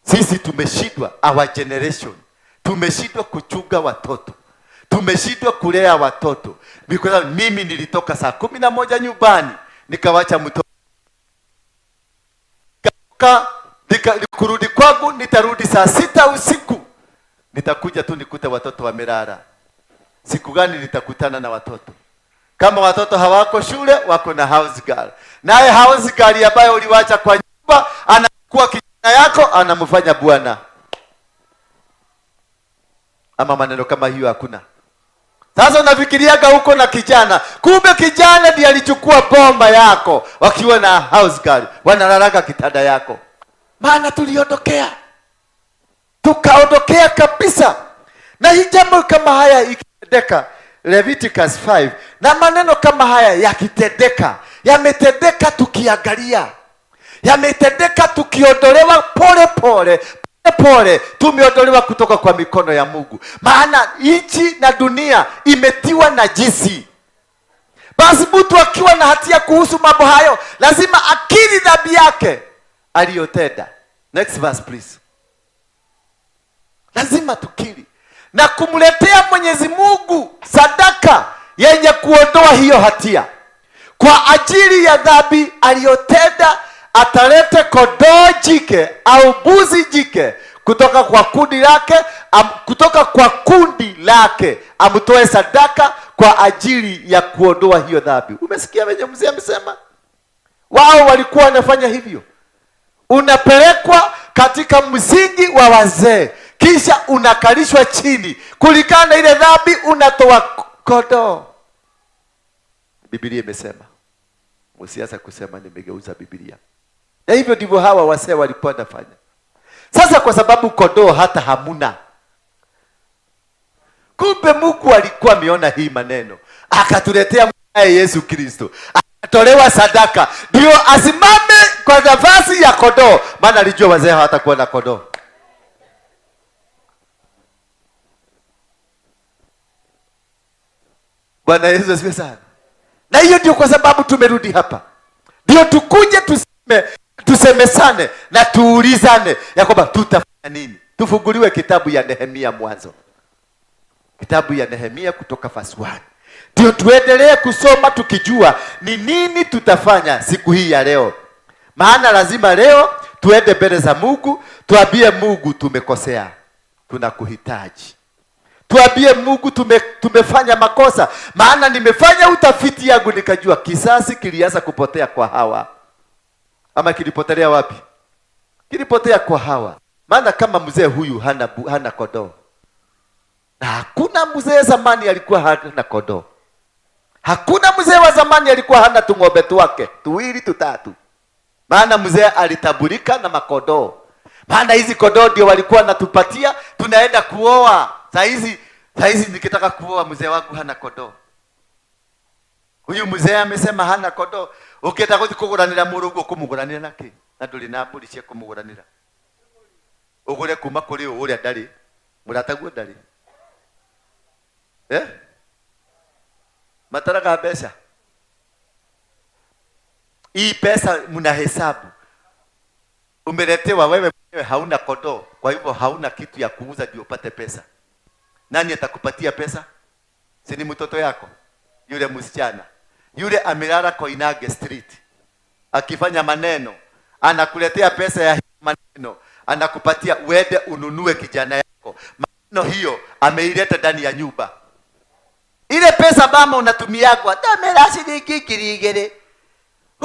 Sisi tumeshindwa, our generation. Tumeshindwa kuchunga watoto. Tumeshindwa kulea watoto. Because mimi nilitoka saa 11 nyumbani, nikawacha mtoto. Kurudi kwangu nitarudi saa 6 usiku. Nitakuja tu nikute watoto wamelala. Siku gani nitakutana na watoto? Kama watoto hawako shule, wako na house girl. Naye house girl ambaye uliwacha kwa nyumba, anakuwa kijana yako, anamfanya bwana. Ama maneno kama hiyo hakuna. Sasa unafikiriaga huko na kijana, kumbe kijana ndiye alichukua bomba yako wakiwa na house girl, wanalalaga kitanda yako. Maana tuliondokea, tukaondokea kabisa. Na hii jambo kama haya ikitendeka, Leviticus 5, na maneno kama haya yakitendeka, yametendeka tukiangalia, yametendeka tukiondolewa pole pole pole, tumeondolewa kutoka kwa mikono ya Mungu. Maana nchi na dunia imetiwa najisi. Basi mtu akiwa na hatia kuhusu mambo hayo lazima akiri dhambi yake aliyotenda. Next verse please. Lazima tukiri na kumletea Mwenyezi Mungu sadaka yenye kuondoa hiyo hatia kwa ajili ya dhambi aliyotenda. Atalete kondoo jike au mbuzi jike kutoka kwa kundi lake, kutoka kwa kundi lake, amtoe sadaka kwa ajili ya kuondoa hiyo dhambi. Umesikia venye mzee amesema? Wao walikuwa wanafanya hivyo. Unapelekwa katika msingi wa wazee, kisha unakalishwa chini kulingana na ile dhambi, unatoa kondoo. Biblia imesema, msianze kusema nimegeuza Biblia. Na hivyo ndivyo hawa wazee walikuwa wanafanya. Sasa kwa sababu kondoo hata hamuna, kumbe Mungu alikuwa ameona hii maneno, akatuletea mwanaye Yesu Kristo, akatolewa sadaka ndio asimame kwa nafasi ya kondoo, maana alijua wazee hawatakuwa na kondoo. Bwana Yesu asifiwe sana. Na hiyo ndio kwa sababu tumerudi hapa, ndio tukuje tusemesane na tuulizane ya kwamba tutafanya nini. Tufunguliwe kitabu ya Nehemia mwanzo, kitabu ya Nehemia kutoka verse 1, ndio tuendelee kusoma tukijua ni nini tutafanya siku hii ya leo. Maana lazima leo tuende mbele za Mungu, tuambie Mungu tumekosea, tunakuhitaji. Tuambie Mungu tumefanya makosa. Maana nimefanya utafiti yangu nikajua kisasi kilianza kupotea kwa Hawa. Ama kilipotelea wapi? Kilipotea kwa Hawa. Maana kama mzee huyu hana kondoo. Na hakuna mzee zamani alikuwa hana kondoo. Hakuna mzee wa zamani alikuwa hana tung'ombe twake, tuwili tutatu. Maana mzee alitabulika na makondoo. Maana hizi kondoo ndio walikuwa wanatupatia, tunaenda kuoa. Saa hizi nikitaka kuoa mzee wangu hana kondoo. Huyu mzee amesema hana kondoo. Ukienda guthi kuguranira murugu ukumuguranira naki? Na nduri na mburi cia kumuguranira. Ugure kuma kuri uria ndari. Murataguo ndari. Mataraga mbeca. Hii pesa mnahesabu. Umeletewa wewe mwenyewe hauna kondoo, kwa hivyo hauna kitu ya kuuza ndio upate pesa. Nani atakupatia pesa? Si ni mtoto yako? Yule msichana. Yule amelala Koinange Street akifanya maneno, anakuletea pesa ya maneno, anakupatia uende ununue kijana yako. Maneno hiyo ameileta ndani ya nyumba. Ile pesa mama unatumiagwa, tamera shilingi ngiri igĩrĩ.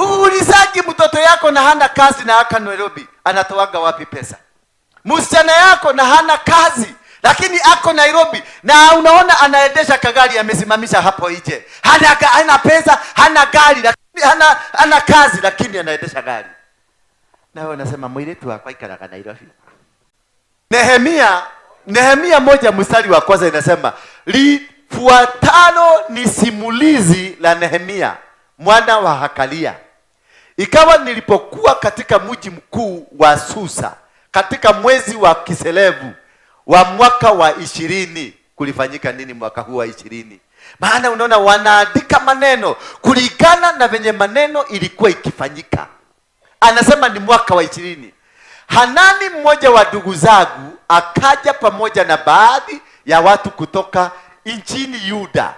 Uulizaji mtoto yako na hana kazi na aka Nairobi, anatoaga wapi pesa? Msichana yako na hana kazi lakini ako Nairobi na unaona anaendesha kagari amesimamisha hapo nje. Hana pesa, hana gari, lakini hana kazi lakini anaendesha gari. Na wewe unasema mwiritu wakwa ikaraga Nairobi. Nehemia 1 mstari wa kwanza inasema lifuatalo ni simulizi la Nehemia mwana wa Hakalia. Ikawa nilipokuwa katika mji mkuu wa Susa katika mwezi wa Kiselevu wa mwaka wa 20. Kulifanyika nini mwaka huu wa 20? Maana unaona wanaandika maneno kulingana na venye maneno ilikuwa ikifanyika. Anasema ni mwaka wa 20. Hanani mmoja wa ndugu zangu akaja pamoja na baadhi ya watu kutoka nchini Yuda.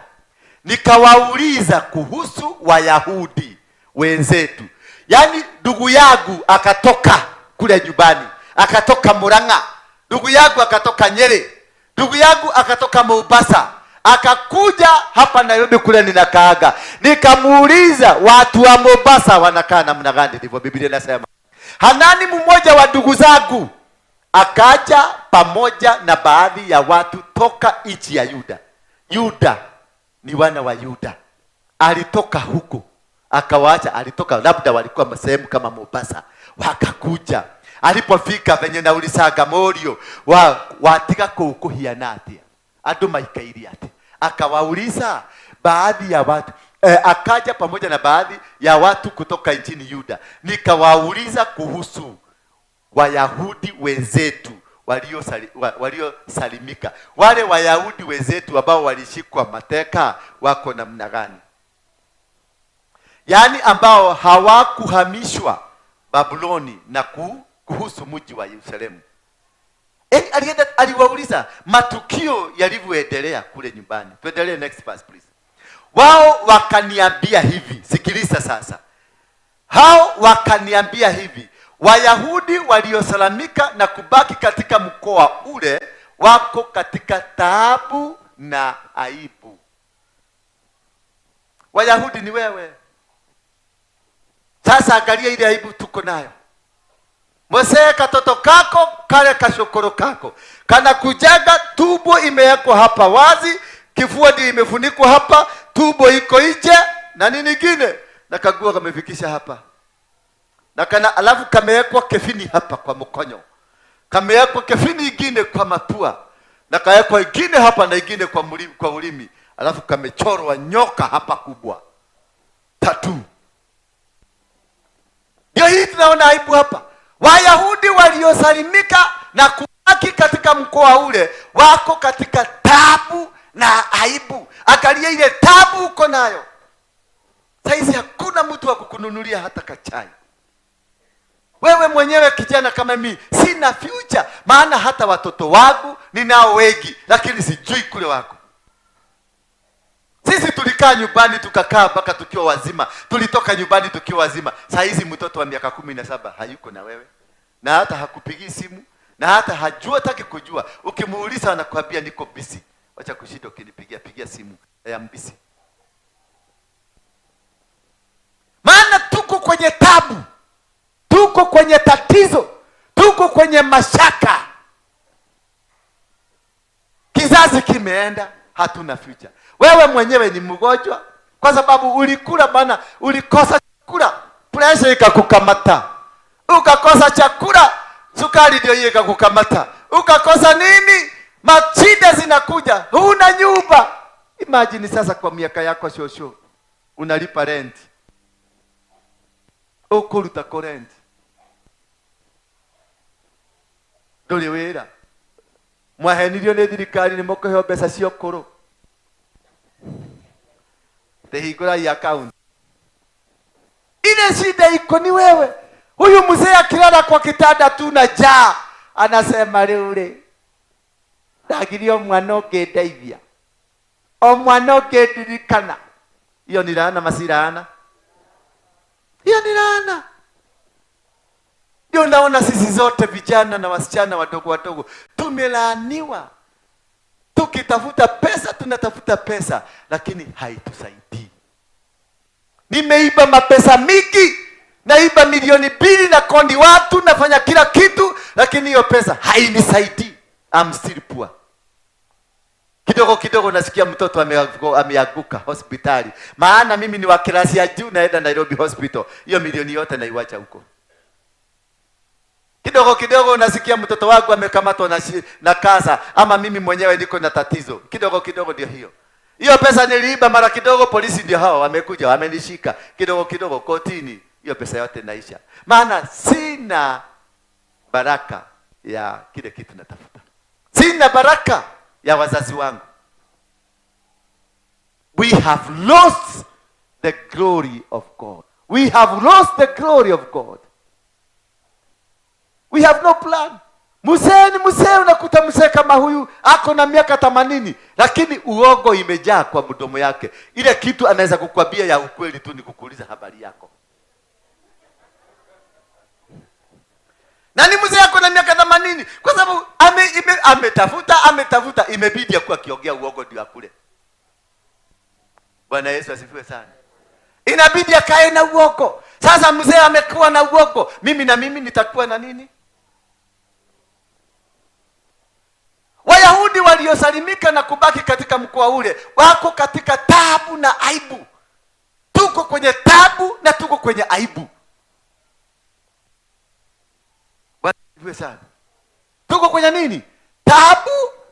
Nikawauliza kuhusu Wayahudi wenzetu. Yaani ndugu yangu akatoka kule nyumbani, akatoka Murang'a, ndugu yangu akatoka Nyeri, ndugu yangu akatoka Mombasa, akakuja hapa Nairobi kule ninakaaga. Nikamuuliza watu wa Mombasa wanakaa namna gani? Ndivyo Biblia inasema. Hanani mmoja wa ndugu zangu akaja pamoja na baadhi ya watu toka nchi ya Yuda. Yuda ni wana wa Yuda. Alitoka huko akawaacha, alitoka labda walikuwa sehemu kama Mombasa, wakakuja. Alipofika venye naulisaga morio watiga kukuhiana atia, andu maikairi atia, akawauliza baadhi ya watu akaja pamoja na baadhi ya watu kutoka nchini Yuda. Nikawauliza kuhusu Wayahudi wenzetu waliosalimika. Wale Wayahudi wenzetu ambao walishikwa mateka wako namna gani? Yaani ambao hawakuhamishwa Babuloni na kuhusu mji wa Yerusalemu. Yaani alienda aliwauliza matukio yalivyoendelea kule nyumbani. Tuendelee, next verse please. Wao wakaniambia hivi, sikiliza sasa. Hao wakaniambia hivi, Wayahudi waliosalamika na kubaki katika mkoa ule wako katika taabu na aibu. Wayahudi ni wewe. Sasa angalia ile aibu tuko nayo. Mose, katoto kako kale kashokoro kako kanakujaga, tumbo imewekwa hapa wazi, kifua ndio imefunikwa hapa, tumbo iko nje na nini ingine, na kagua kamefikisha hapa na kana, alafu kamewekwa kefini hapa kwa mkonyo, kamewekwa kefini ingine kwa mapua, na kawekwa ingine hapa na ingine kwa ulimi, alafu kamechorwa nyoka hapa kubwa tatu. Ndio hii tunaona aibu hapa. Wayahudi waliosalimika na kubaki katika mkoa ule wako katika tabu na aibu. Angalia ile tabu uko nayo saizi, hakuna mtu wa kukununulia hata kachai. Wewe mwenyewe kijana kama mimi, sina future, maana hata watoto wangu ninao wengi, lakini sijui kule wako. Sisi tulikaa nyumbani tukakaa mpaka tukiwa wazima, tulitoka nyumbani tukiwa wazima. Saa hizi mtoto wa miaka 17 hayuko na wewe, na hata hakupigii simu, na hata hajua hataki kujua. Ukimuuliza anakuambia niko busy. Wacha kushinda ukinipigia pigia simu, I am busy. Maana tuko kwenye tabu, tuko kwenye tatizo, tuko kwenye mashaka. Kizazi kimeenda, hatuna future. Wewe mwenyewe ni mgonjwa kwa sababu ulikula, bana, ulikosa chakula, pressure ikakukamata, ukakosa chakula, sukari ndio hiyo ikakukamata, ukakosa nini, mashida zinakuja, huna nyumba. Imagine sasa kwa miaka yako shosho, unalipa rent, ukuruta ko rent, ndũrĩ wĩra, mwahenirio nĩ thirikari nĩ mũkũheo mbeca cia ũkũrũ, tehingũrai account. Ile shida iko ni wewe. Huyu mzee akilala kwa kitanda tu na njaa, anasema rĩu rĩ ndagirio mwana ũngĩndeithia, o mwana ũngĩndirikana. Hiyo ni laana, masi laana? Hiyo ni laana. Ndio naona sisi zote vijana na wasichana wadogo wadogo tumelaaniwa. Tukitafuta pesa, tunatafuta pesa, lakini haitusaidii. Nimeiba mapesa mingi, naiba 2 milioni na kodi watu, nafanya kila kitu, lakini hiyo pesa hainisaidii. I'm still poor. Kidogo kidogo nasikia mtoto ameanguka hospitali, maana mimi ni wa klasi ya juu, naenda Nairobi Hospital, hiyo milioni yote naiwacha huko. Kidogo kidogo nasikia mtoto wangu amekamatwa na kansa, ama mimi mwenyewe niko na tatizo. Kidogo kidogo ndio hiyo. Hiyo pesa niliiba mara kidogo, polisi ndio hao wamekuja wamenishika. Kidogo kidogo kotini, hiyo pesa yote naisha. Maana sina baraka ya kile kitu natafuta. Sina baraka ya wazazi wangu. We have lost the glory of God. We have lost the glory of God. We have no plan. Mzee ni mzee, unakuta mzee kama huyu ako na miaka 80, lakini uongo imejaa kwa mdomo yake. Ile kitu anaweza kukwambia ya ukweli tu ni kukuuliza habari yako. Na ni mzee ako na miaka 80, kwa sababu ametafuta, ametafuta, imebidi akuwa akiongea uongo ndio akule. Bwana Yesu asifiwe sana. Inabidi akae na uongo. Sasa mzee amekuwa na uongo, mimi na mimi nitakuwa na nini? Wayahudi waliosalimika na kubaki katika mkoa ule wako katika taabu na aibu. Tuko kwenye taabu na tuko kwenye aibu. Bwana asifiwe sana. Tuko kwenye nini? Taabu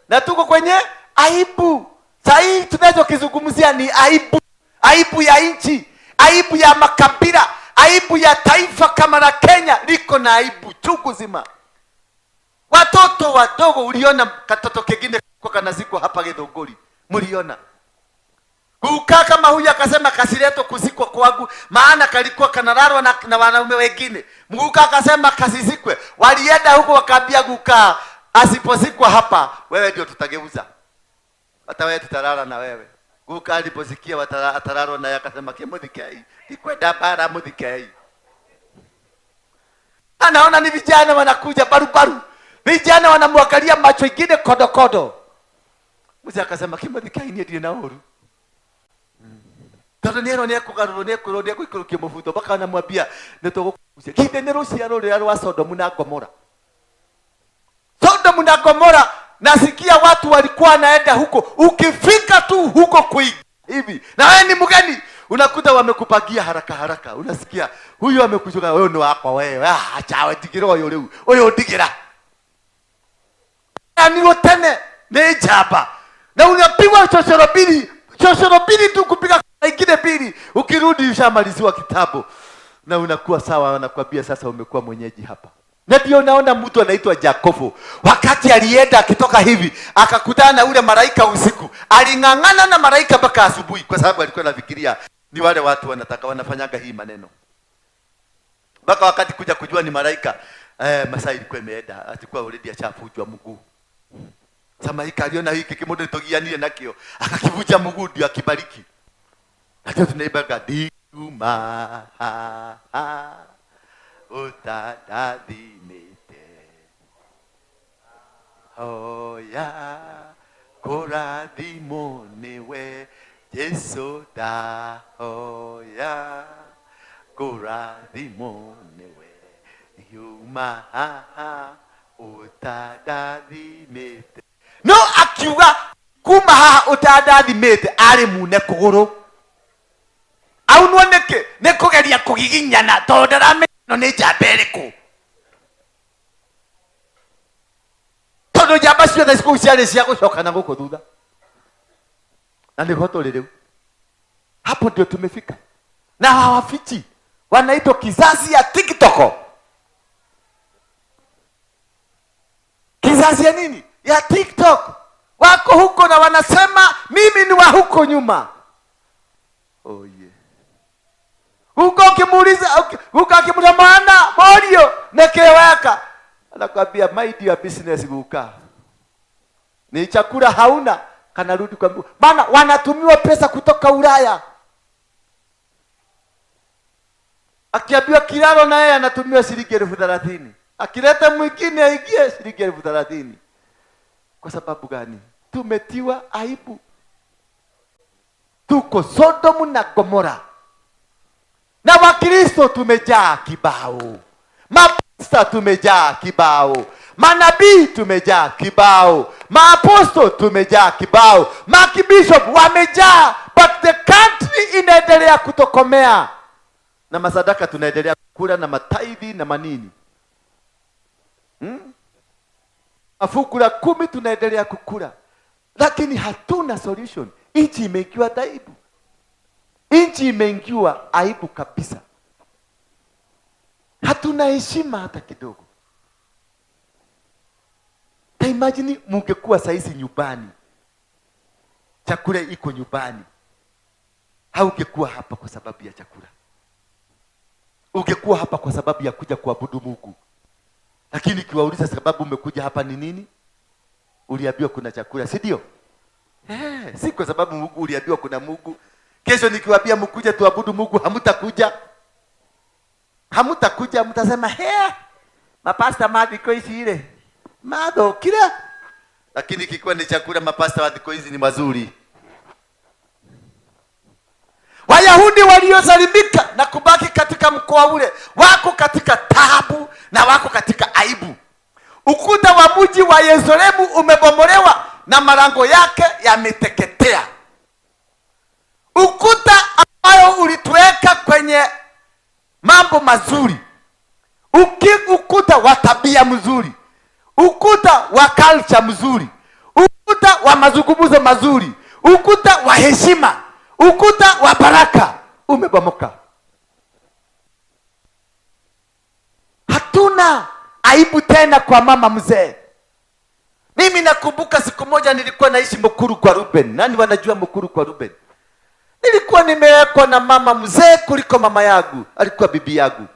na tuko kwenye aibu. Sasa hii tunachokizungumzia ni aibu. Aibu ya nchi, aibu ya makabila, aibu ya taifa kama la Kenya liko na aibu chungu zima. Watoto wadogo, uliona katoto kengine kwa kanazikwa hapa Githunguri, mliona kukaa kama huyu akasema kasileto kuzikwa kwangu, maana kalikuwa kanalalwa na wanaume wengine. Mguka akasema kasizikwe. Walienda huko wakaambia guka, Asiposikwa hapa, wewe ndio tutageuza, hata wewe tutalala na wewe. Guka aliposikia atalala naye akasema kimuthikei, ndikwenda bara muthikei. Anaona ni vijana wanakuja barubaru, vijana wanamwangalia macho ingine kodokodo. Mzee akasema kimuthikei, niĩ ndirĩ na ũru tondu nĩ erwo nĩ ekũgarũrwo nĩ ekwĩrwo nĩ egũikũrũkio mũbuto mpaka anamwambia nĩ tũgũkucia kinde nĩ rũciaro rũrĩa rwa Sodomu na Gomora. Sodomu na Gomora, nasikia watu walikuwa wanaenda huko, ukifika tu huko kuingia hivi na wewe ni mgeni, unakuta wamekupagia haraka haraka, unasikia huyu amekuchoka wewe, ni wakwa wewe, ah, acha we ndigira uyu riu uyu ndigira anirwo tene ni njamba, na unapigwa chochoro mbili chochoro mbili tu kupiga ingine mbili, ukirudi ushamaliziwa kitabu na unakuwa sawa, wanakuambia sasa umekuwa mwenyeji hapa. Na ndio naona mtu anaitwa Jakobo, wakati alienda akitoka hivi akakutana na ule malaika usiku, aling'ang'ana na malaika mpaka asubuhi, kwa sababu alikuwa anafikiria ni wale watu wanataka wanafanyaga hii maneno, mpaka wakati kuja kujua ni malaika masaa ilikuwa imeenda, alikuwa already ashavunjwa mguu. Sasa malaika aliona hiki kimundu nitogianire nakio, akakivunja mguu ndio akibariki. Ndio tunaimbaga ndiuma utandathimĩte hoya kũrathimwo nĩwe Jesu ndahoya kũrathimwo nĩwe yuma haha ũtandathimĩte. No akiuga kuma haha ũtandathimĩte arĩ mune kũgũrũ aunwo nĩkĩ? Nĩ kũgeria kũgiginyana tondũ ndaramenya ĩno nĩ njamba ĩrĩkũ, tondũ njamba ciothe kũu ciarĩ cia gũcoka na gũkũ thutha, na nĩho tũrĩ rĩu. Hapo ndio tumefika, na hawafichi, wanaitwa kizazi ya TikTok. Kizazi ya nini? Ya TikTok. Wako huko na wanasema mimi ni wa huko nyuma. Oh yeah. Huko ukimuuliza, huko akimuuliza mwana morio nekeweka, anakwambia mind your business guka. Ni chakula hauna, kanarudi kwa Mungu. Maana wanatumiwa pesa kutoka Ulaya. Akiambiwa kilalo na yeye anatumiwa shilingi 30,000. Akileta mwingine aingie shilingi 30,000. Kwa sababu gani? Tumetiwa aibu. Tuko Sodomu na Gomora. Na Wakristo tumejaa kibao. Mapasta tumejaa kibao. Manabii tumejaa kibao. Maaposto tumejaa kibao. Makibishop wamejaa, but the country inaendelea kutokomea. Na masadaka tunaendelea kula na mataithi na manini. Mafungu la 10 tunaendelea kukula. Lakini hatuna solution. Nchi imeingiwa aibu. Nchi imeingiwa aibu kabisa. Hatuna heshima hata kidogo. Ta imagine mungekuwa saizi nyumbani, chakula iko nyumbani, haungekuwa hapa kwa sababu ya chakula. Ungekuwa hapa kwa sababu ya kuja kuabudu Mungu. Lakini ukiwauliza sababu umekuja hapa ni nini, uliambiwa kuna chakula, si ndio? Si kwa sababu Mungu uliambiwa kuna Mungu. Kesho nikiwaambia mkuje tuabudu Mungu, hamtakuja. Hamtakuja, mtasema he, mapasta mathiko ici ile mathukire. Lakini kikuwa ni chakula, mapasta wa thiko hizi ni mazuri. Wayahudi waliosalimika na kubaki katika mkoa ule wako katika taabu na wako katika aibu. Ukuta wa mji wa Yerusalemu umebomolewa na malango yake yameteketea. Ukuta ambayo ulituweka kwenye mambo mazuri, ukuta wa tabia mzuri, ukuta wa culture mzuri, ukuta wa mazungumzo mazuri, ukuta wa heshima, ukuta wa baraka umebomoka. Hatuna aibu tena kwa mama mzee. Mimi nakumbuka siku moja nilikuwa naishi Mukuru kwa Ruben. Nani wanajua Mukuru kwa Ruben? Nilikuwa nimewekwa na mama mzee kuliko mama yangu, alikuwa bibi yangu.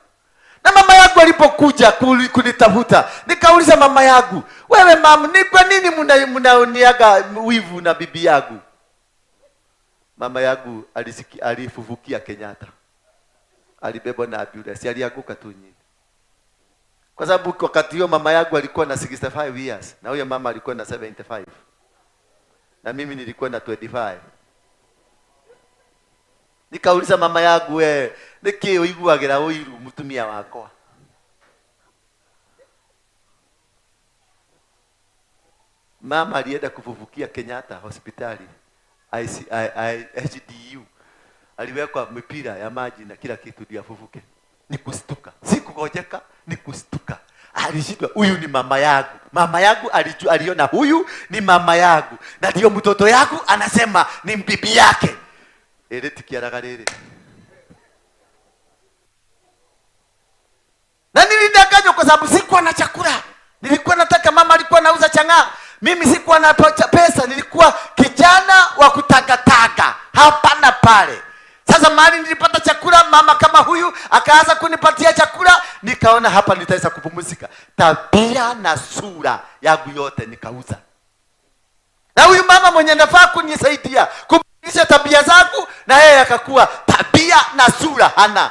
Na mama yangu alipokuja kunitafuta, nikauliza mama yangu, wewe mama, ni kwa nini mnaoniaga wivu na bibi yangu? Mama yangu alifufukia Kenyatta, alibebwa na ambulance, alianguka tu nyingi. Kwa sababu wakati huo mama yangu alikuwa na 65 years na huyo mama alikuwa na 75 na mimi nilikuwa na 25. Nikauliza mama yangu, we niki uiguagira uiru mutumia wakwa? Mama alienda kufufukia Kenyatta hospitali ICIHDU, aliwekwa mipira ya maji na kila kitu ndio afufuke. Ni kustuka, si kugojeka, ni kustuka. Alishindwa, huyu ni mama yangu. Mama yangu aliona huyu ni mama yangu, na ndio mtoto yangu anasema ni bibi yake. Ere tikiaraga rere. Na nilidanganywa kwa sababu sikuwa na chakula. Nilikuwa nataka, mama alikuwa anauza chang'aa. Mimi sikuwa na pesa, nilikuwa kijana wa kutakataka hapa na pale. Sasa mahali nilipata chakula, mama kama huyu akaanza kunipatia chakula, nikaona hapa nitaweza kupumzika. Tabia na sura yangu yote nikauza. Na huyu mama mwenye nafaa kunisaidia kubadilisha tabia zangu, na yeye akakuwa tabia na sura hana.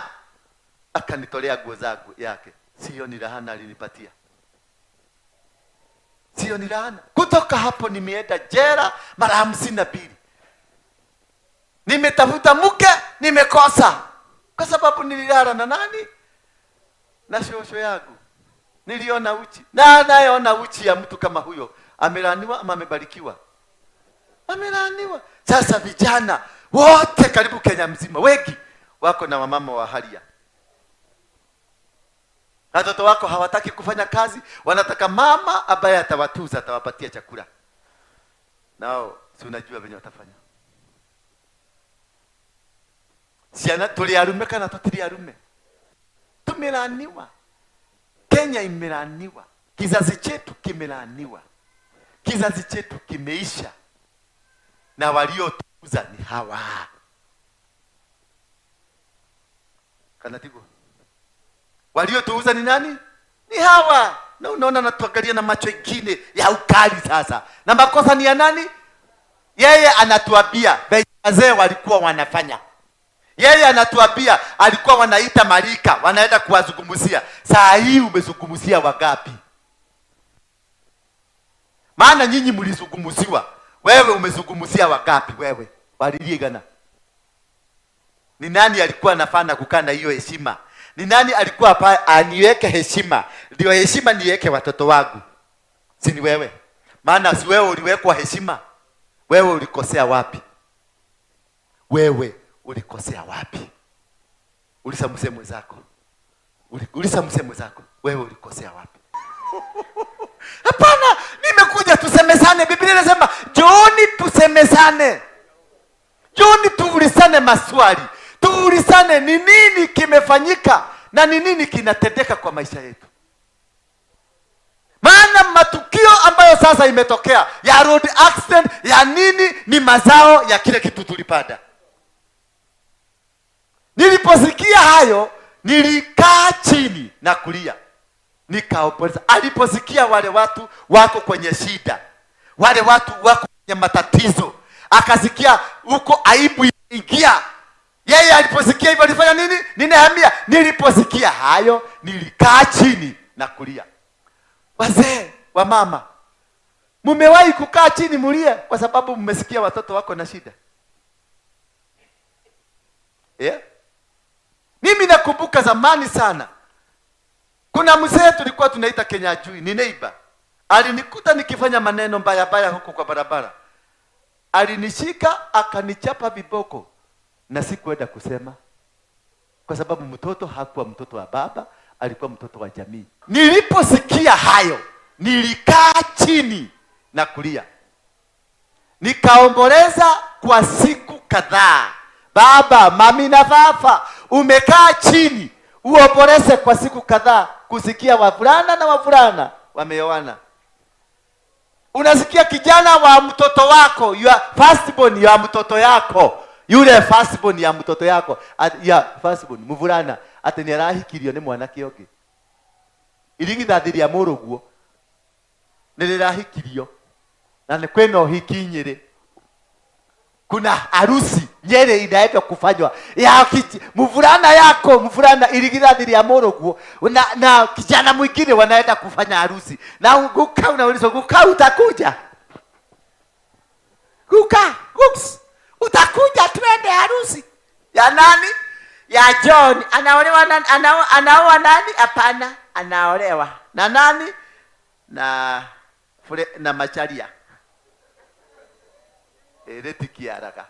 Akanitolea nguo zangu yake. Sio ni laana alinipatia. Sio ni laana. Kutoka hapo nimeenda jela mara 52. Nimetafuta mke, nimekosa. Kwa sababu nililala na nani? Na shosho yangu. Niliona uchi. Na anayeona uchi ya mtu kama huyo, amelaaniwa ama amebarikiwa? Amelaaniwa. Sasa vijana wote karibu Kenya mzima wengi wako na wamama wa haria. Watoto wako hawataki kufanya kazi, wanataka mama ambaye atawatuza, atawapatia chakula. Nao si unajua venye watafanya. Ciana tuli arume kana tutiri arume? Tumelaaniwa. Kenya imelaaniwa. Kizazi chetu kimelaaniwa. Kizazi chetu kimeisha. Na waliotuuza ni hawa. Kana tigo. Waliotuuza ni nani? Ni hawa. Na unaona natuangalia na macho ingine ya ukali sasa. Na makosa ni ya nani? Yeye anatuambia wazee walikuwa wanafanya. Yeye anatuambia alikuwa wanaita marika, wanaenda kuwazungumzia. Saa hii umezungumzia wangapi? Maana nyinyi mlizungumziwa. Wewe umezungumzia wangapi wewe? Waliligana. Ni nani alikuwa anafana kukaa na hiyo heshima? Ni nani alikuwa hapa aniweke heshima? Ndio heshima niweke watoto wangu. Si ni wewe? Maana si wewe uliwekwa heshima. Wewe ulikosea wapi? Wewe ulikosea wapi? Uliza mzee mwenzako. Uliza mzee mwenzako. Wewe ulikosea wapi? Hapana, nimekuja tusemezane. Biblia inasema njooni tusemezane. Njooni tuulizane maswali. Tuulizane ni nini kimefanyika na ni nini kinatendeka kwa maisha yetu. Maana matukio ambayo sasa imetokea ya road accident ya nini ni mazao ya kile kitu tulipanda. Niliposikia hayo nilikaa chini na kulia. Nikaomboleza. Aliposikia wale watu wako kwenye shida, wale watu wako kwenye matatizo, akasikia huko aibu ingia. Yeye aliposikia hivyo alifanya nini? Ni Nehemia. Niliposikia hayo nilikaa chini na kulia. Wazee wa mama, mumewahi kukaa chini mulie kwa sababu mmesikia watoto wako na shida? Yeah? Mimi nakumbuka zamani sana, kuna mzee tulikuwa tunaita Kenya Jui, ni neighbor. Alinikuta nikifanya maneno mbaya mbaya huko kwa barabara. Alinishika akanichapa viboko na sikuenda kusema, kwa sababu mtoto hakuwa mtoto wa baba, alikuwa mtoto wa jamii. Niliposikia hayo nilikaa chini na kulia, nikaomboleza kwa siku kadhaa. Baba, mami na fafa, umekaa chini uomboleze kwa siku kadhaa kusikia wavulana na wavulana wameoana. Unasikia kijana wa mtoto wako, your firstborn ya mtoto yako, yule firstborn ya mtoto yako, ya firstborn mvulana Atĩ nĩ arahikirio nĩ mwanake ũngĩ. Irigithathi rĩa mũrũguo nĩ rĩrahikirio na nĩ kwĩna ũhiki Nyĩrĩ. Kuna harusi Nyeri inaenda kufanywa ya mvulana yako, mvulana irigithathi rĩa mũrũguo na kijana mwingine wanaenda kufanya harusi. Na guka unaulizwa, guka utakuja? Guka, guks, utakuja twende harusi ya nani? Ya John. Anaolewa nani? Anaoa nani? Hapana, anaolewa na nani? Na fure, na Macharia. Eretikiaraga.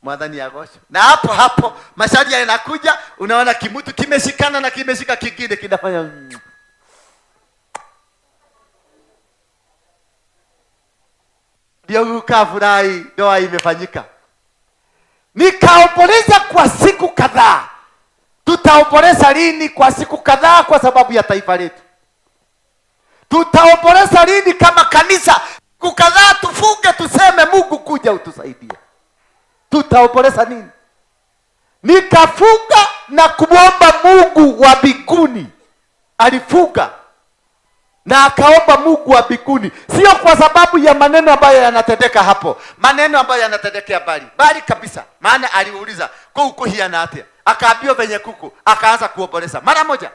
Mwathani agocwo. Na hapo hapo Macharia inakuja, unaona kimutu kimeshikana na kimeshika kingine kinafanya ndio ukafurahi, ndoa imefanyika. Nikaomboleza kwa siku kadhaa. Tutaomboleza lini? Kwa siku kadhaa, kwa sababu ya taifa letu. Tutaomboleza lini kama kanisa? Siku kadhaa tufunge, tuseme Mungu kuja utusaidie. Tutaomboleza nini? Nikafunga na kumwomba Mungu wa mbinguni. Alifunga na akaomba Mungu wa mbinguni, sio kwa sababu ya maneno ambayo yanatendeka hapo, maneno ambayo yanatendekea bali bali kabisa. Maana aliuliza kuu kuhiana atia, akaambiwa venye kuku, akaanza kuomboleza mara moja.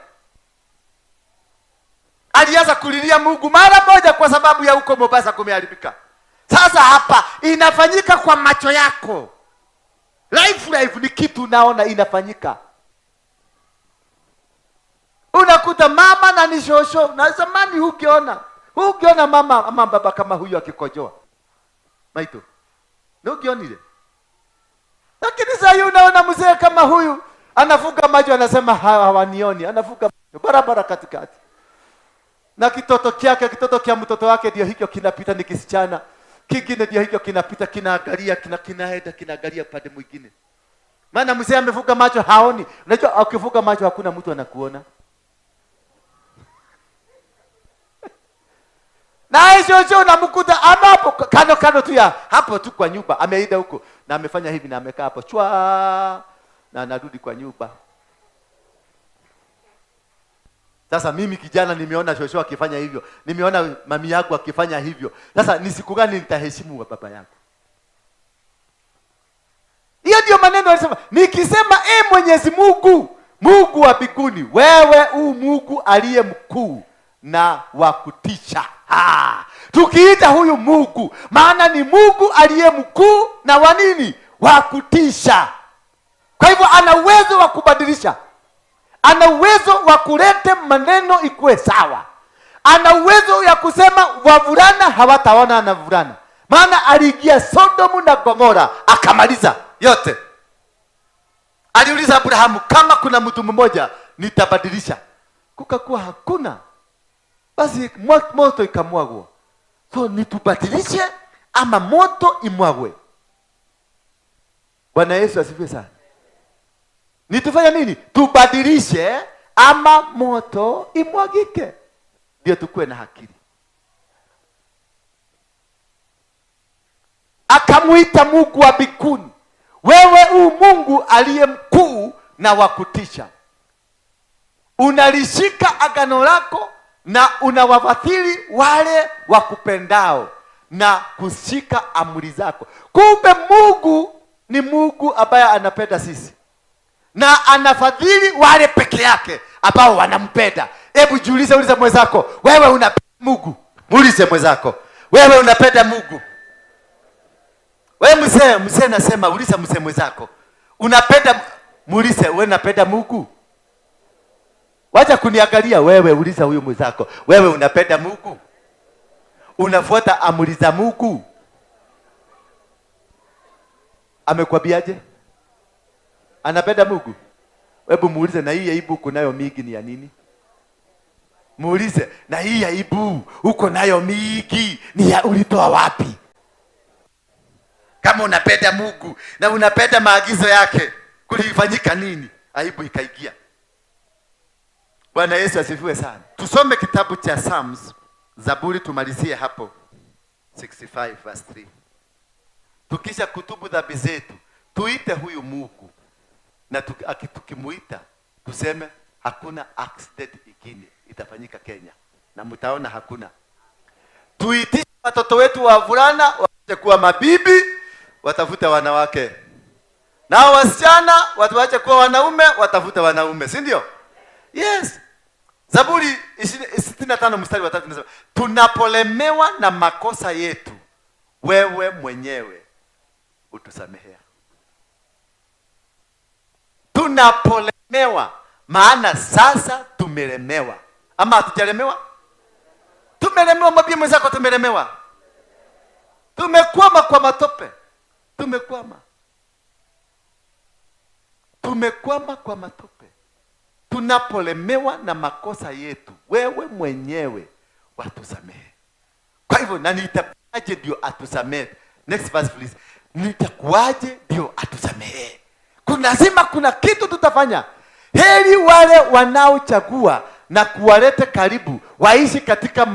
Alianza kulilia Mungu mara moja kwa sababu ya huko Mombasa kumeharibika. Sasa hapa inafanyika kwa macho yako. Life ni kitu unaona inafanyika. Unakuta mama na ni shosho, na zamani hukiona mama ama baba kama huyu akikojoa. Maito. Na ukionile. Lakini sasa hivi unaona mzee kama huyu anafunga macho, anasema hawanioni, anafunga macho barabara katikati. Na kitoto kyake, kitoto kya mtoto wake ndio hicho kinapita, ni kisichana. Kingine ndio hicho kinapita, kinaangalia, kinaenda, kinaangalia upande mwingine. Maana mzee amefunga macho haoni. Unajua ukifunga macho hakuna mtu anakuona. Na hicho hicho unamkuta ama hapo kando kando tu ya hapo tu kwa nyumba, ameenda huko na amefanya hivi na amekaa hapo chwa na anarudi kwa nyumba. Sasa mimi kijana nimeona shosho akifanya hivyo, nimeona mami yangu akifanya hivyo. Sasa ni siku gani nitaheshimu wa baba yangu? Hiyo ndio maneno alisema, nikisema Mwenyezi Mungu, Mungu wa mbinguni, wewe u Mungu aliye mkuu na wa kutisha. Tukiita huyu Mungu, maana ni Mungu aliye mkuu na wa nini? Wa kutisha. Kwa hivyo ana uwezo wa kubadilisha. Ana uwezo wa kuleta maneno ikuwe sawa. Ana uwezo ya kusema wavulana hawataona na vulana. Maana aliingia Sodomu na Gomora akamaliza yote. Aliuliza Abrahamu, kama kuna mtu mmoja nitabadilisha. Kukakuwa hakuna. Basi moto ikamwagwa. So nitubadilishe ama moto imwagwe. Bwana Yesu asifiwe sana. Nitufanye nini? Tubadilishe ama moto imwagike. Ndio tukue na akili. Akamuita Mungu wa mbinguni, wewe u Mungu aliye mkuu na wa kutisha. Unalishika agano lako na unawafadhili wale wakupendao na kushika amri zako. Kumbe Mungu ni Mungu ambaye anapenda sisi na anafadhili wale peke yake ambao wanampenda. Hebu jiulize, ulize mwenzako, wewe unapenda Mungu? Muulize mwenzako, wewe unapenda Mungu? Wewe mzee nasema, uliza mzee mwenzako, unapenda? Muulize, wewe unapenda Mungu? Wacha kuniangalia wewe, uliza huyu mwenzako, wewe unapenda Mungu? Unafuata amri za Mungu? Amekwambiaje? Anapenda Mungu? Hebu muulize, na hii aibu uko nayo mingi ni ya nini? Muulize, na hii aibu uko nayo mingi ni ya ulitoa wapi? Kama unapenda Mungu na unapenda maagizo yake, kulifanyika nini? Aibu ikaingia. Bwana Yesu asifiwe sana. Tusome kitabu cha Psalms, Zaburi, tumalizie hapo 65 verse 3. Tukisha kutubu dhambi zetu, Tuite huyu Mungu na tukimuita tuseme hakuna accident ingine itafanyika Kenya, na mtaona hakuna. Tuitishe watoto wetu wavulana waache kuwa mabibi, watafute wanawake, na wasichana watu waache kuwa wanaume, watafute wanaume, si ndio? Yes. Zaburi 65 mstari wa 3 inasema, tunapolemewa na makosa yetu, wewe mwenyewe utusamehea. Tunapolemewa, maana sasa tumelemewa. Ama hatujalemewa? Tumelemewa. Mwambie mwenzako tumelemewa. Tumekwama kwa matope. Tumekwama. Tumekwama kwa matope. Tunapolemewa na makosa yetu, wewe mwenyewe watusamehe. Kwa hivyo, na nitakuaje ndio atusamehe? Next verse please. Nitakuaje ndio atusamehe? Kuna lazima kuna kitu tutafanya. Heri wale wanaochagua na kuwalete karibu, waishi katika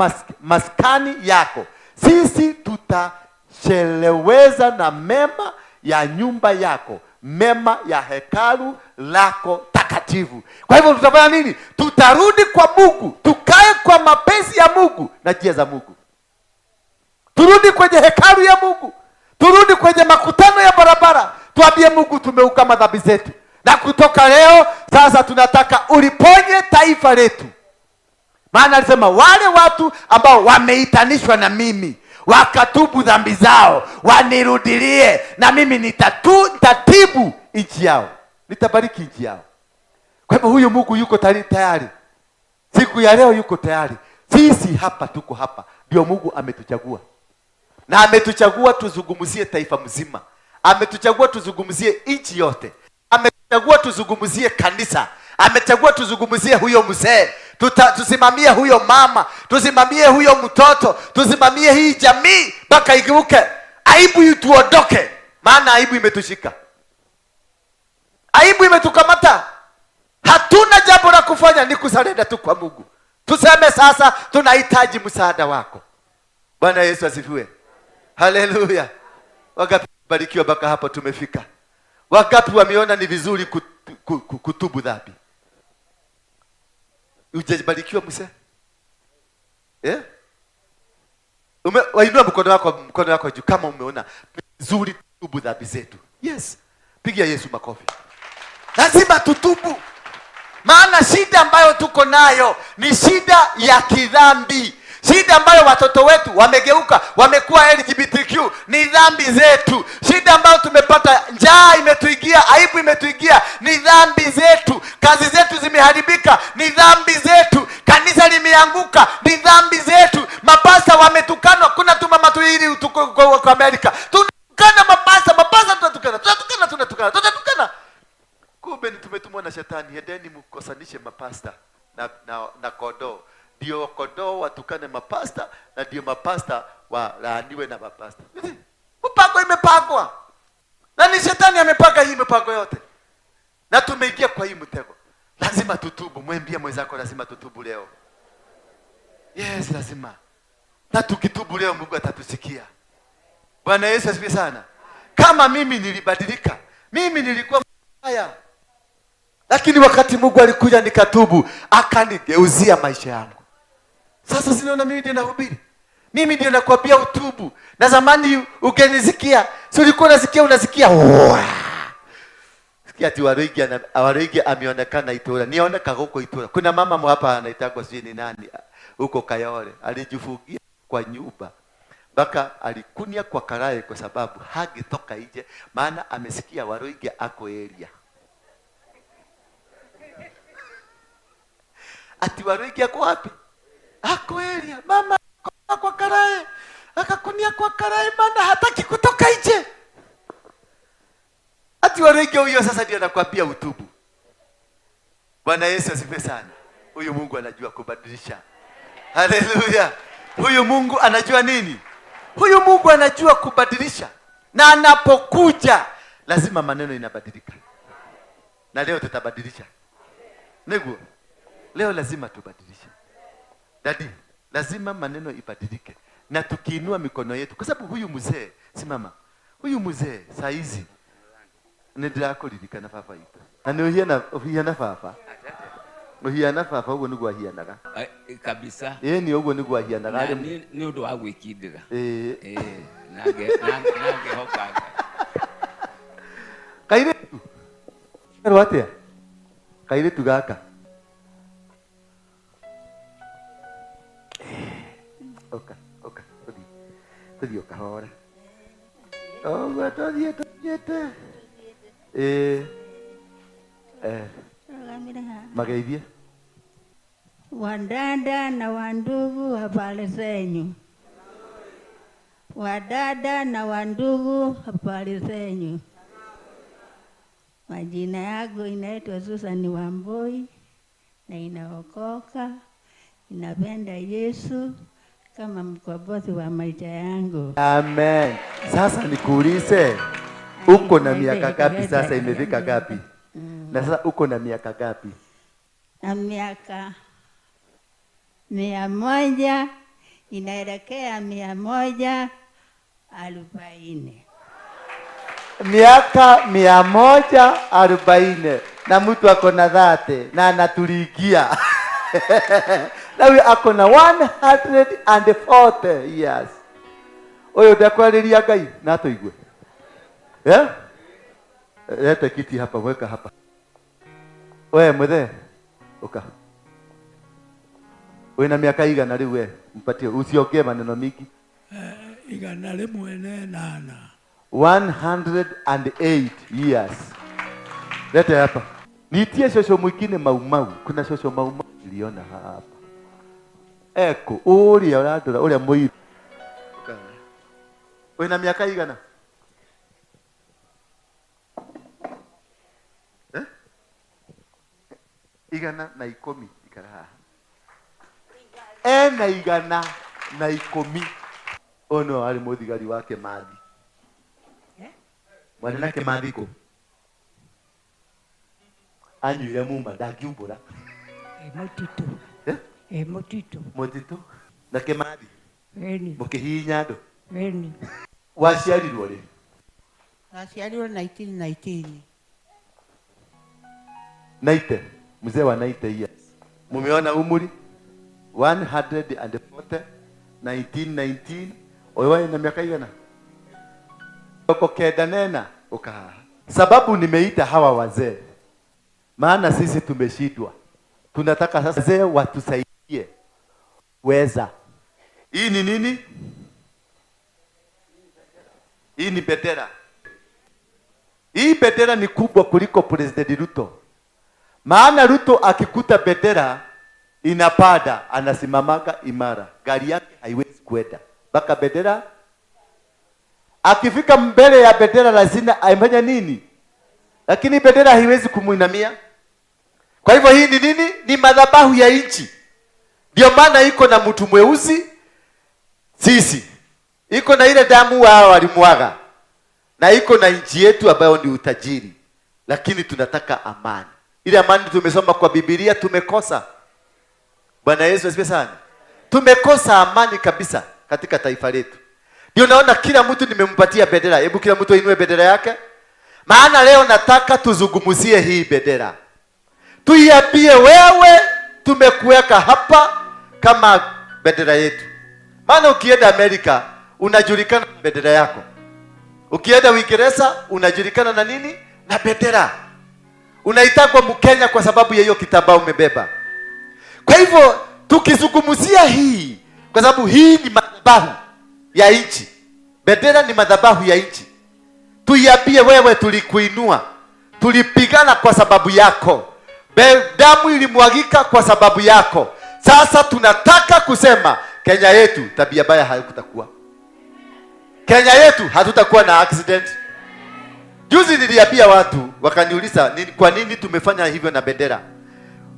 maskani yako. Sisi tutacheleweza na mema ya nyumba yako, mema ya hekalu lako takatifu. Kwa hivyo tutafanya nini? Tutarudi kwa Mungu, tukae kwa mapenzi ya Mungu na njia za Mungu. Turudi kwenye hekalu ya Mungu, turudi kwenye makutano ya barabara, tuambie Mungu tumeungama dhambi zetu, na kutoka leo sasa tunataka uliponye taifa letu. Maana alisema wale watu ambao wameitanishwa na mimi wakatubu dhambi zao wanirudilie, na mimi nitatibu nchi yao, nitabariki nchi yao. Kwa hivyo huyu Mungu yuko tayari. Siku ya leo yuko tayari. Sisi hapa tuko hapa, ndio Mungu ametuchagua. Na ametuchagua tuzungumzie taifa mzima. Ametuchagua tuzungumzie nchi yote. Amechagua tuzungumzie kanisa. Amechagua tuzungumzie huyo mzee. Tusimamie huyo mama, tusimamie huyo mtoto, tusimamie hii jamii mpaka igeuke. Aibu ituondoke, maana aibu imetushika. Aibu imetukamata. Hatuna jambo la kufanya, ni kusalenda tu kwa Mungu. Tuseme sasa tunahitaji msaada wako. Bwana Yesu asifiwe. Haleluya. Wangapi barikiwa mpaka hapo tumefika? Wangapi wameona ni vizuri kutubu dhambi? Hujabarikiwa mzee? Wainua mkono wako juu kama umeona vizuri tutubu dhambi zetu. Yes. Pigia Yesu makofi. Lazima tutubu. Maana shida ambayo tuko nayo ni shida ya kidhambi. Shida ambayo watoto wetu wamegeuka, wamekuwa LGBTQ, ni dhambi zetu. Shida ambayo tumepata, njaa imetuingia, aibu imetuingia, ni dhambi zetu. Kazi zetu zimeharibika, ni dhambi zetu. Kanisa limeanguka, ni dhambi zetu. Mapasta wametukanwa. Kuna tu mama tu hili tuko kwa Amerika. Tunatukana mapasta, mapasta tunatukana, tunatukana, tunatukana, tunatukana. Kumbe ni tumetumwa na shetani, endeni mkosanishe mapasta na kondoo. Ndio kondoo watukane mapasta na ndio mapasta walaaniwe na mapasta. Mpango imepangwa. Na ni shetani amepanga hii mipango yote. Na tumeingia kwa hii mtego. Lazima tutubu. Mwambie mwenzako lazima tutubu leo. Yes, lazima. Na tukitubu leo Mungu atatusikia. Bwana Yesu asifiwe sana. Kama mimi nilibadilika, mimi nilikuwa mbaya, lakini wakati Mungu alikuja nikatubu, akanigeuzia maisha yangu. Sasa sinaona mimi ndio nahubiri. Mimi ndio nakwambia utubu. Na zamani ugenisikia, si ulikuwa unasikia, unasikia. Wow. Sikia ati Waruigi ameonekana Itura. Nioneka huko Itura. Kuna mama hapa anaitwa sijui ni nani huko Kayole. Alijifungia kwa nyumba. Mpaka alikunia kwa karai kwa sababu hangetoka nje, maana amesikia Waruigi ako area. Ati Waruigi ako wapi? Ako area. Mama kwa karai. Akakunia kwa karai maana hataki kutoka nje. Ati Waruigi huyo sasa ndio anakuambia utubu. Bwana Yesu asifiwe sana. Huyu Mungu anajua kubadilisha. Haleluya. Huyu Mungu anajua nini? Huyu Mungu anajua kubadilisha. Na anapokuja lazima maneno inabadilika. Na leo tutabadilisha. Niguo. Leo lazima tubadilishe. Dadi, lazima maneno ibadilike. Na tukiinua mikono yetu, kwa sababu huyu mzee, simama. Huyu mzee saa hizi Nĩ ndĩrakũririkana baba witũ. Na nĩ ũhiana ũhiana baba. Ũhiana baba ũguo nĩguo ahianaga. Kabisa. Ĩĩ nĩ ũguo nĩguo ahianaga. Na nĩ ũndũ wa gwĩkindĩra. Ĩĩ. Ĩĩ, na ngehoka Ngai. Kairĩtu. Kerwo atĩa? Kairĩtu gaka. Ũka, ũka, tũthiĩ. Tũthiĩ ũkahora. Ũguo tũthiĩ tũthiĩte. Ĩĩ. Eh, Rũgamĩre haha. Mageithie. Wadada na wandugu, habari zenyu? Wadada na wandugu, habari zenyu? Majina yangu inaitwa Susan Wambui na inaokoka, inapenda Yesu kama mkombozi wa maisha yangu. Amen. Sasa nikuulize, uko na miaka gapi sasa? Imefika gapi? Na sasa uko na miaka gapi? Na miaka 100 inaelekea 140. Miaka 140 na mtu ako na 30 na anatuligia. Na huyu ako na 140 years. Ũyũ ndakwarĩria Ngai na atũigue. Eh? Leta kiti hapa, weka hapa. We muthe, uka. Wĩna miaka igana rĩu we, mpatie usiongee maneno mingi. 108. 108 years. Leta hapa. Nitie shosho mwingine Maumau. Kuna shosho Maumau niliona hapa. Eko, uria ũrandora, ũrĩa mũirũ. Wĩna miaka igana? Eh? 110, ikara haha. Ena 110. Ũyũ nĩwe warĩ mũthigari wa Kĩmathi. Mwarĩ na Kĩmathi kũ? Anyuire muma, ndangiumbũra. Mũtitũ. Eh? Mũtitũ. Mũtitũ. Na Kĩmathi? Ĩni. Mũkĩhihinya andũ? Ĩni. Waciarirwo rĩ? Naciarirwo 1919. Naite, mzee wa 90 years. Mumeona umri? 140, 1919. Ũyũ warĩ na miaka igana? Uko kenda nena, ukahaha. Sababu nimeita hawa wazee, maana sisi tumeshindwa. Tunataka sasa wazee watusaidie weza. Hii ni nini? Hii ni bendera. Hii bendera ni kubwa kuliko President Ruto. Maana Ruto akikuta bendera inapanda, anasimamaga imara. Gari yake haiwezi kwenda mpaka bendera. Akifika mbele ya bendera lazima aifanye nini? Lakini bendera haiwezi kumuinamia. Kwa hivyo hii ni nini? Ni madhabahu ya nchi. Ndio maana iko na mtu mweusi sisi. Iko na ile damu wao walimwaga. Na iko na nchi yetu ambayo ni utajiri. Lakini tunataka amani. Ile amani tumesoma kwa Biblia tumekosa. Bwana Yesu asifiwe sana. Tumekosa amani kabisa katika taifa letu. Ndio naona kila mtu nimempatia bendera. Hebu kila mtu ainue bendera yake. Maana leo nataka tuzungumzie hii bendera. Tuiambie wewe tumekuweka hapa kama bendera yetu. Maana ukienda Amerika unajulikana na bendera yako. Ukienda Uingereza unajulikana na nini? Na bendera. Unaitangwa Mkenya kwa sababu ya hiyo kitambaa umebeba. Kwa hivyo tukizungumzia hii, kwa sababu hii ni madhabahu ya nchi. Bendera ni madhabahu ya nchi. Tuiambie wewe tulikuinua. Tulipigana kwa sababu yako. Damu ilimwagika kwa sababu yako. Sasa tunataka kusema Kenya yetu tabia baya haikutakuwa. Kenya yetu hatutakuwa na accident. Juzi niliambia watu wakaniuliza kwa nini tumefanya hivyo na bendera.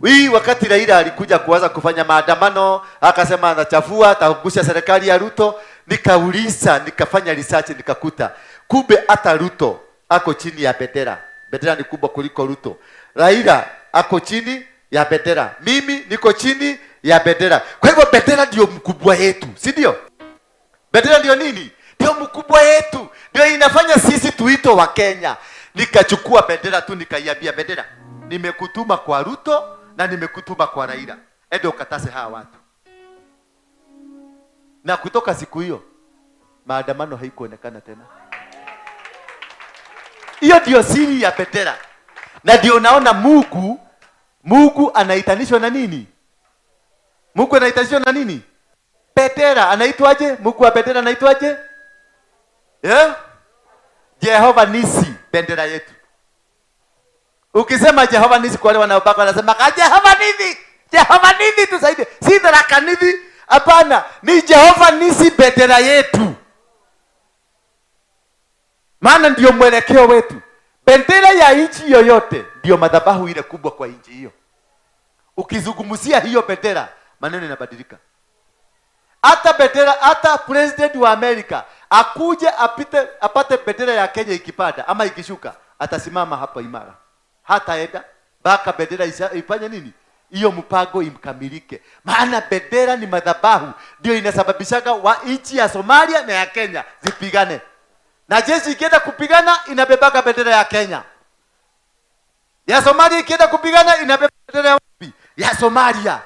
Hii wakati Raila alikuja kuanza kufanya maandamano, akasema anachafua, ataangusha serikali ya Ruto. Nikauliza, nikafanya research, nikakuta kumbe hata Ruto ako chini ya bendera. Bendera ni kubwa kuliko Ruto. Raila ako chini ya bendera. Mimi niko chini ya bendera. Kwa hivyo bendera ndio mkubwa yetu, si ndio? Bendera ndio nini? Ndio mkubwa yetu. Ndio inafanya sisi tuitwe wa Kenya. Nikachukua bendera tu nikaiambia bendera, nimekutuma kwa Ruto na nimekutuma kwa Raila, ende ukatase hawa watu. Na kutoka siku hiyo maandamano haikuonekana tena. Hiyo ndio siri ya bendera, na ndio naona Mungu anaitanishwa na nini? Mungu anaitanishwa na nini? Bendera. Anaitwaje? Mungu wa bendera anaitwaje? Yeah? Jehova Nisi, bendera yetu. Ukisema Jehova Nisi kwa wale wanaobaka wanasema Jehova Nisi, Jehova Nisi tusaidie. Si Tharaka Nithi, hapana, ni Jehova Nisi bendera yetu. Maana ndio mwelekeo wetu. Bendera ya nchi yoyote ndio madhabahu ile kubwa kwa nchi hiyo. Ukizungumzia hiyo bendera, maneno yanabadilika. Hata bendera, hata president wa Amerika akuje apite apate bendera ya Kenya ikipanda ama ikishuka, atasimama hapa imara, hataenda mpaka bendera ifanye nini, hiyo mpango imkamilike. Maana bendera ni madhabahu, ndio inasababishaga wa nchi ya Somalia na ya Kenya zipigane, na jeshi ikienda kupigana inabebaga bendera ya Kenya. Ya Somalia ikienda kupigana inabeba bendera ya wapi? Ya Somalia.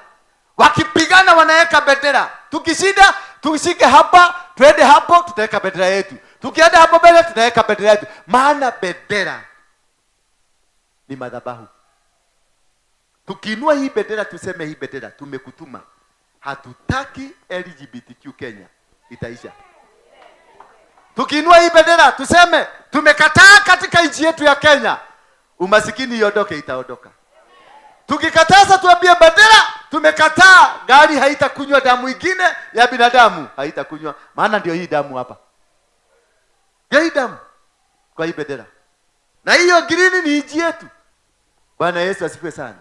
Wakipigana wanaweka bendera. Tukishinda tushike hapa, twende hapo, tutaweka bendera yetu. Tukienda hapo mbele tutaweka bendera yetu. Maana bendera ni madhabahu. Tukiinua hii bendera tuseme hii bendera tumekutuma. Hatutaki LGBTQ Kenya itaisha. Tukiinua hii bendera tuseme tumekataa katika nchi yetu ya Kenya, umasikini iondoke, itaondoka. Tukikataza tuambie bendera tumekataa, gari haitakunywa damu ingine ya binadamu, haitakunywa. Maana ndio hii damu hapa, ndio hii damu kwa hii bendera, na hiyo green ni nchi yetu. Bwana Yesu asifiwe sana.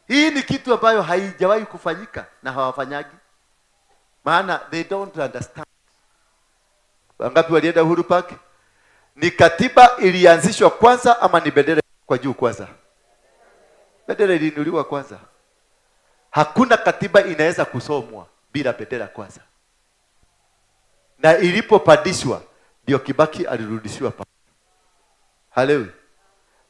Hii ni kitu ambayo haijawahi kufanyika na hawafanyagi, maana they don't understand. Wangapi walienda Uhuru Park? Ni katiba ilianzishwa kwanza ama ni bendera kwa juu kwanza? Bendera iliinuliwa kwanza. Hakuna katiba inaweza kusomwa bila bendera kwanza. Na ilipopandishwa ndio Kibaki alirudishiwa pa. Haleluya.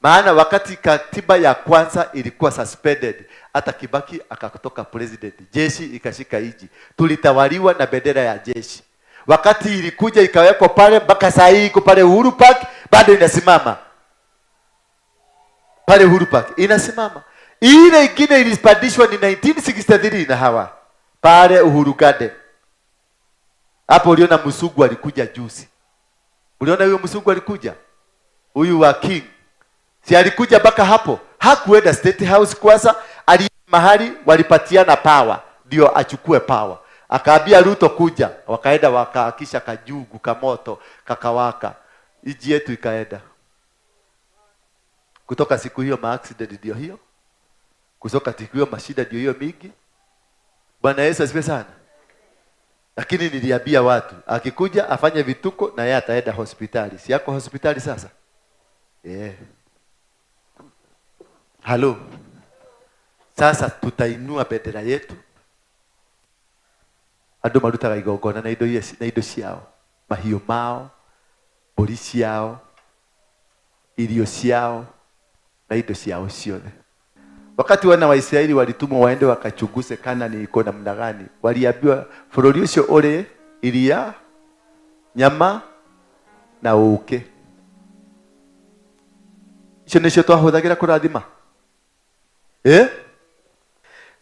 Maana wakati katiba ya kwanza ilikuwa suspended, hata Kibaki akatoka president, jeshi ikashika nchi. Tulitawaliwa na bendera ya jeshi. Wakati ilikuja ikawekwa pale, mpaka saa hii iko pale Uhuru Park, bado inasimama pale Uhuru Park inasimama. Ile ingine ilipandishwa ni 1963 na hawa pale Uhuru Garden. Hapo uliona msungu alikuja juzi. Uliona huyo msungu alikuja? Huyu wa King. Si alikuja mpaka hapo. Hakuenda State House kwanza, ali mahali walipatiana power ndio achukue power. Akaambia Ruto kuja, wakaenda wakaakisha kajugu kamoto kakawaka. Nchi yetu ikaenda. Kutoka siku hiyo ma accident ndio hiyo. Kutoka siku hiyo mashida ndio hiyo mingi. Bwana Yesu asifiwe sana. Lakini niliambia watu, akikuja afanye vituko na yeye ataenda hospitali. Si yako hospitali sasa? Yeah. Halo. Sasa tutainua bendera yetu. Andũ marutaga igongona na indo iria na indo ciao, mahiũ mao, mbũri ciao, irio ciao na indo ciao ciothe. Wakati wana wa Israeli walitumwa waende wakachunguze Kanani iko namna gani, waliambiwa bũrũri ũcio ũrĩ iria, nyama na ũũkĩ. Icio nĩcio twahũthagĩra kũrathima.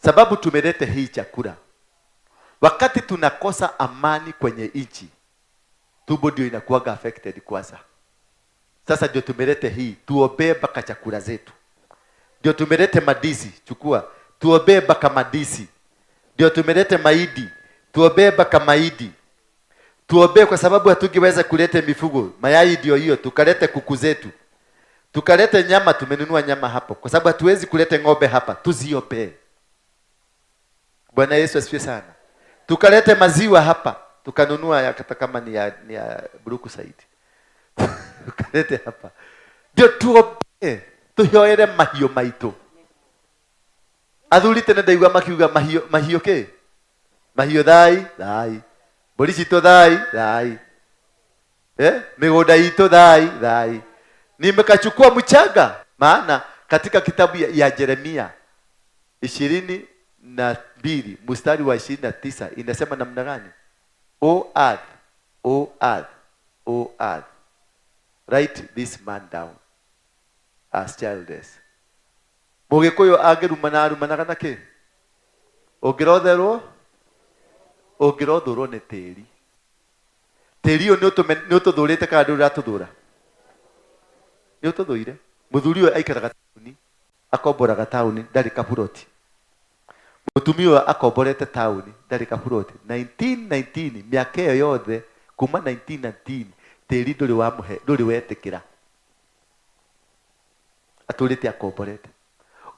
Sababu tumeleta hii chakula. Wakati tunakosa amani kwenye nchi, tumbo ndio inakuwaga affected kwanza. Sasa ndio tumelete hii, tuombee mpaka chakula zetu. Ndio tumelete madisi, chukua. Tuombee mpaka madisi. Ndio tumelete maidi, tuombee mpaka maidi. Tuombee kwa sababu hatungeweza kuleta mifugo. Mayai ndio hiyo, tukalete kuku zetu. Tukalete nyama, tumenunua nyama hapo. Kwa sababu hatuwezi kuleta ng'ombe hapa, tuziombee. Bwana Yesu asifiwe sana. Tukalete maziwa hapa, tukanunua ya hata kama ni ya Brookside. Tukalete hapa. Ndio tuombee, tuhoere mahiũ maitũ. Athuri tene ndaigua makiuga mahiũ, mahiũ kĩ? Mahiũ thai, thai. Mbũri citũ thai, thai. Mĩgũnda itũ thai, thai. Nimekachukua mchanga. Maana katika kitabu ya Yeremia 22 mstari wa 29 inasema namna gani? O earth, O earth, O earth, write this man down as childless. Mũgĩkũyũ angĩrumana arumanaga na kĩ? Ũngĩrotherwo? Ũngĩrothũrwo nĩ tĩri. Tĩri ũyũ nĩ ũtũthũrĩte kana ndũrĩ ũratũthũra? Nĩ ũtũthũire. Mũthuri ũyũ aikaraga taũni, akomboraga taũni, ndarĩ kaburoti. Mũtumia ũyũ akomborete taũni, ndarĩ kaburoti. 1919, mĩaka ĩyo yothe, kuma 1919, tĩri ndũrĩ wamũhe, ndũrĩ wetĩkĩra. Atũrĩte akomborete.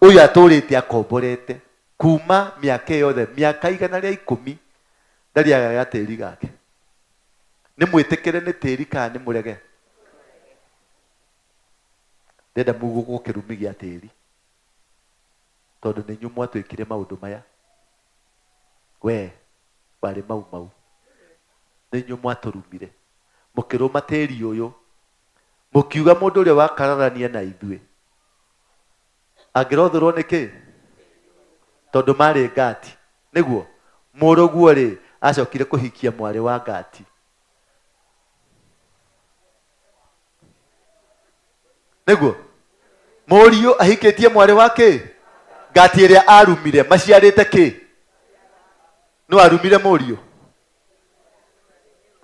Ũyũ atũrĩte akomborete kuma mĩaka ĩyo yothe, mĩaka 110, ndarĩ agaga tĩri gake. Nĩ mwĩtĩkĩre nĩ tĩri kana nĩ mũrege? Ndenda mũgũkũ kĩrumi gĩa tĩri. Tondũ nĩ inyuĩ mwatwĩkire maũndũ maya. We warĩ mau mau. Nĩ inyuĩ mwatũrumire. Mũkĩrũma tĩri ũyũ. Mũkiuga mũndũ ũrĩa wakararania na ithuĩ. Angĩrothũrwo nĩ kĩ? Tondũ marĩ ngati. Nĩguo mũrũguo rĩ acokire kũhikia mwarĩ wa ngati. Nĩguo mũriũ ahikĩtie mwarĩ wa kĩ? Ngati ĩrĩa arumire maciarĩte kĩ? No arumire mũriũ?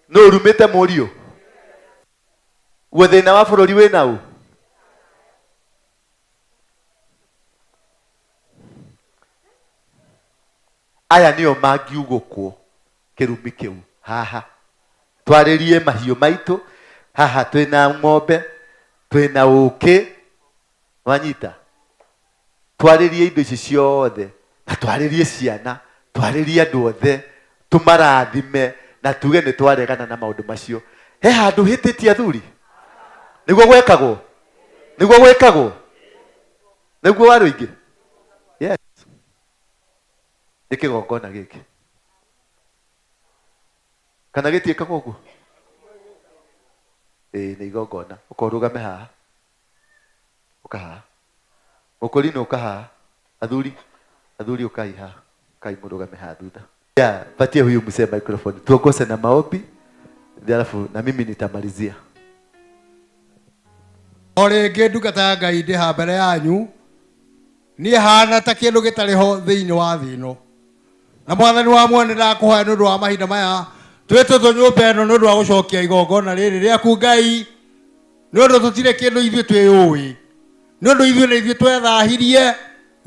No ũrumĩte mũriũ? Guo thĩna wa bũrũri wĩna ũ? Aya nĩo mangiugũkwo kĩrumi kĩu haha. Twarĩrie mahiũ maitũ haha, twĩna ng'ombe, twĩna ũkĩ, wanyita? Twarĩrie indo ici ciothe, na twarĩrie ciana, twarĩrie andũ othe, tũmarathime na tuge nĩ twaregana na maũndũ macio. He handũ hĩtĩtie athuri? Nĩguo gwekagwo? Nĩguo gwĩkagwo? Nĩguo wa rũingĩ? Yes. Nĩ kĩgongona gĩkĩ. Kana gĩtiĩkagwo ũguo? Ĩĩ, nĩ igongona. Ũka ũrũgame haha. Ũka haha. Mũkũrinũ ũka haha. Athuri, athuri ũkai haha. Ũkai mũrũgame haha thutha. Yeah, patie huyu mzee microphone. Tuongoze na maombi, alafu na mimi nitamalizia. O rĩngĩ ndungata ya Ngai ndĩ haha mbere yanyu, niĩ hana ta kĩndũ gĩtarĩ ho thĩinĩ wa thĩ ĩno. Na mwathani wa muoyo nĩ ndakũhoya nĩ ũndũ wa mahinda maya twĩtĩtwo nyũmba ĩno nĩ ũndũ wa gũcokia igongona rĩrĩ rĩaku Ngai, nĩ ũndũ tũtirĩ kĩndũ ithuĩ twĩyũĩ, nĩ ũndũ ithuĩ nĩ ithuĩ twethahirie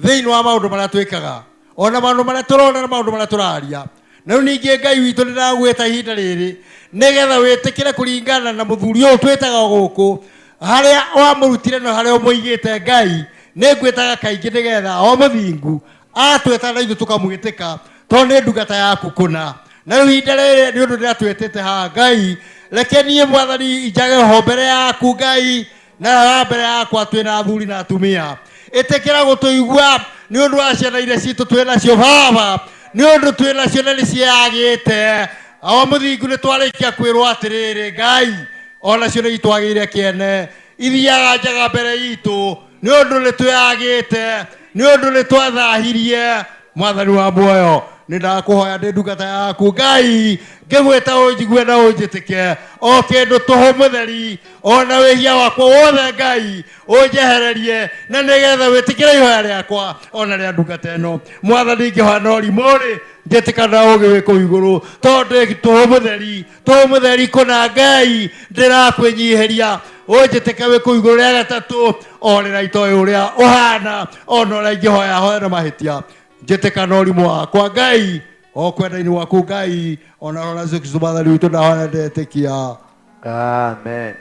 thĩinĩ wa maũndũ marĩa twĩkaga, ona maũndũ marĩa tũrona na maũndũ marĩa tũraria. Na rĩu ningĩ Ngai witũ nĩ ndagwĩta ihinda rĩrĩ nĩgetha wĩtĩkĩre kũringana na mũthuri ũyũ twĩtaga gũkũ, harĩa wamũrutire na harĩa ũmũigĩte Ngai, nĩ ngwĩtaga kaingĩ nĩgetha o mũthingu atwĩta na ithuĩ tũkamwĩtĩka, tondũ nĩ ndungata yaku kũna. Na rĩu ihinda rĩrĩ nĩ ũndũ ndĩratwĩtĩte haha Ngai, reke niĩ mwathani njage ho mbere yaku Ngai, na haha mbere yakwa twĩna athuri na atumia. Ĩtĩkĩra gũtũigua nĩ ũndũ wa ciana iria citũ twĩ nacio baba, nĩ ũndũ twĩ nacio na nĩ ciagĩte. O mũthingu nĩ twarĩkia kwĩrwo atĩrĩrĩ Ngai, onacio nĩ itwagĩire kĩene, ithiaga njaga mbere itũ nĩ ũndũ nĩ twĩagĩte, nĩ ũndũ nĩ twathahirie. Mwathani wa muoyo, nĩ ndakũhoya ndĩ ndungata yaku Ngai, ngĩgwĩta ũnjigue na ũnjĩtĩke, o kĩndũ tũhũ mũtheri, ona wĩhia wakwa wothe Ngai ũnjehererie, na nĩgetha wĩtĩkĩre ihoya rĩakwa ona rĩa ndungata ĩno. Mwathani, ngĩhoya na ũrimũ rĩ, njĩtĩka na ũũgĩ wĩ kũu igũrũ, tondũ ndĩ tũhũ mũtheri, tũhũ mũtheri kũna Ngai, ndĩrakwĩnyihĩria ũnjĩtĩke wĩ kũu igũrũ. Rĩa gatatũ, o rĩrĩa itoĩ ũrĩa ũhana, ona ũrĩa ingĩhoya hoya na mahĩtia, njĩtĩka na ũrimũ wakwa Ngai, o kwenda-inĩ gwaku Ngai, ona rora Jesu Kristo Mwathani witũ, ndahoya ndetĩkia. Amen.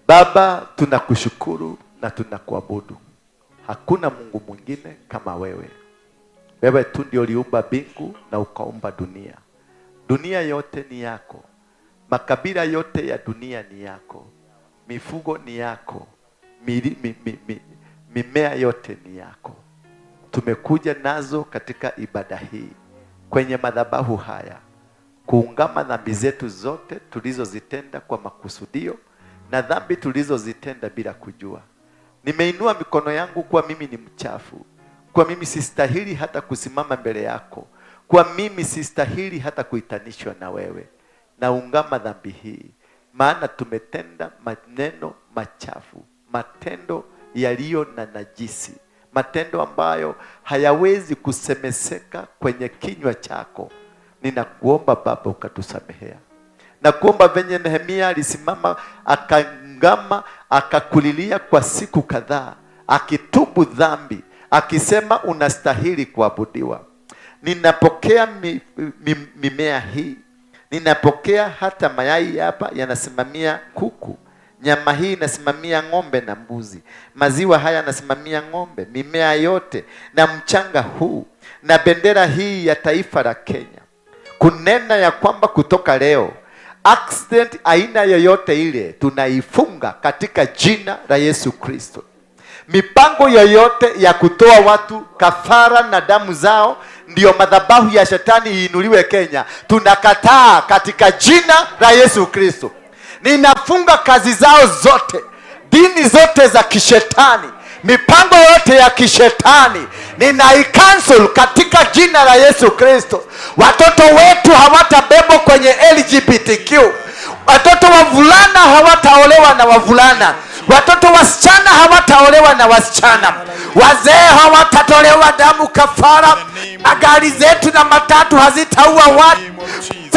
Baba, tunakushukuru na tunakuabudu. Hakuna Mungu mwingine kama wewe. Wewe tu ndio uliumba mbingu na ukaumba dunia. Dunia yote ni yako. Makabila yote ya dunia ni yako. Mifugo ni yako. Mimea yote ni yako. Tumekuja nazo katika ibada hii kwenye madhabahu haya kuungama dhambi zetu zote tulizozitenda kwa makusudio na dhambi tulizozitenda bila kujua. Nimeinua mikono yangu kuwa mimi ni mchafu, kuwa mimi sistahili hata kusimama mbele yako, kuwa mimi sistahili hata kuitanishwa na wewe. Naungama dhambi hii, maana tumetenda maneno machafu, matendo yaliyo na najisi, matendo ambayo hayawezi kusemeseka kwenye kinywa chako. Ninakuomba Baba ukatusamehea. Nakuomba venye Nehemia alisimama akangama akakulilia kwa siku kadhaa akitubu dhambi akisema unastahili kuabudiwa. Ninapokea mimea hii, ninapokea hata mayai hapa yanasimamia kuku, nyama hii inasimamia ng'ombe na mbuzi, maziwa haya yanasimamia ng'ombe, mimea yote na mchanga huu na bendera hii ya taifa la Kenya, kunena ya kwamba kutoka leo accident aina yoyote ile tunaifunga katika jina la Yesu Kristo. Mipango yoyote ya kutoa watu kafara na damu zao ndiyo madhabahu ya shetani iinuliwe Kenya, tunakataa katika jina la Yesu Kristo. Ninafunga kazi zao zote, dini zote za kishetani, mipango yote ya kishetani ninaicancel katika jina la Yesu Kristo. Watoto wetu hawatabebwa kwenye LGBTQ. Watoto wavulana hawataolewa na wavulana, watoto wasichana hawataolewa na wasichana, wazee hawatatolewa damu kafara, magari zetu na matatu hazitaua watu,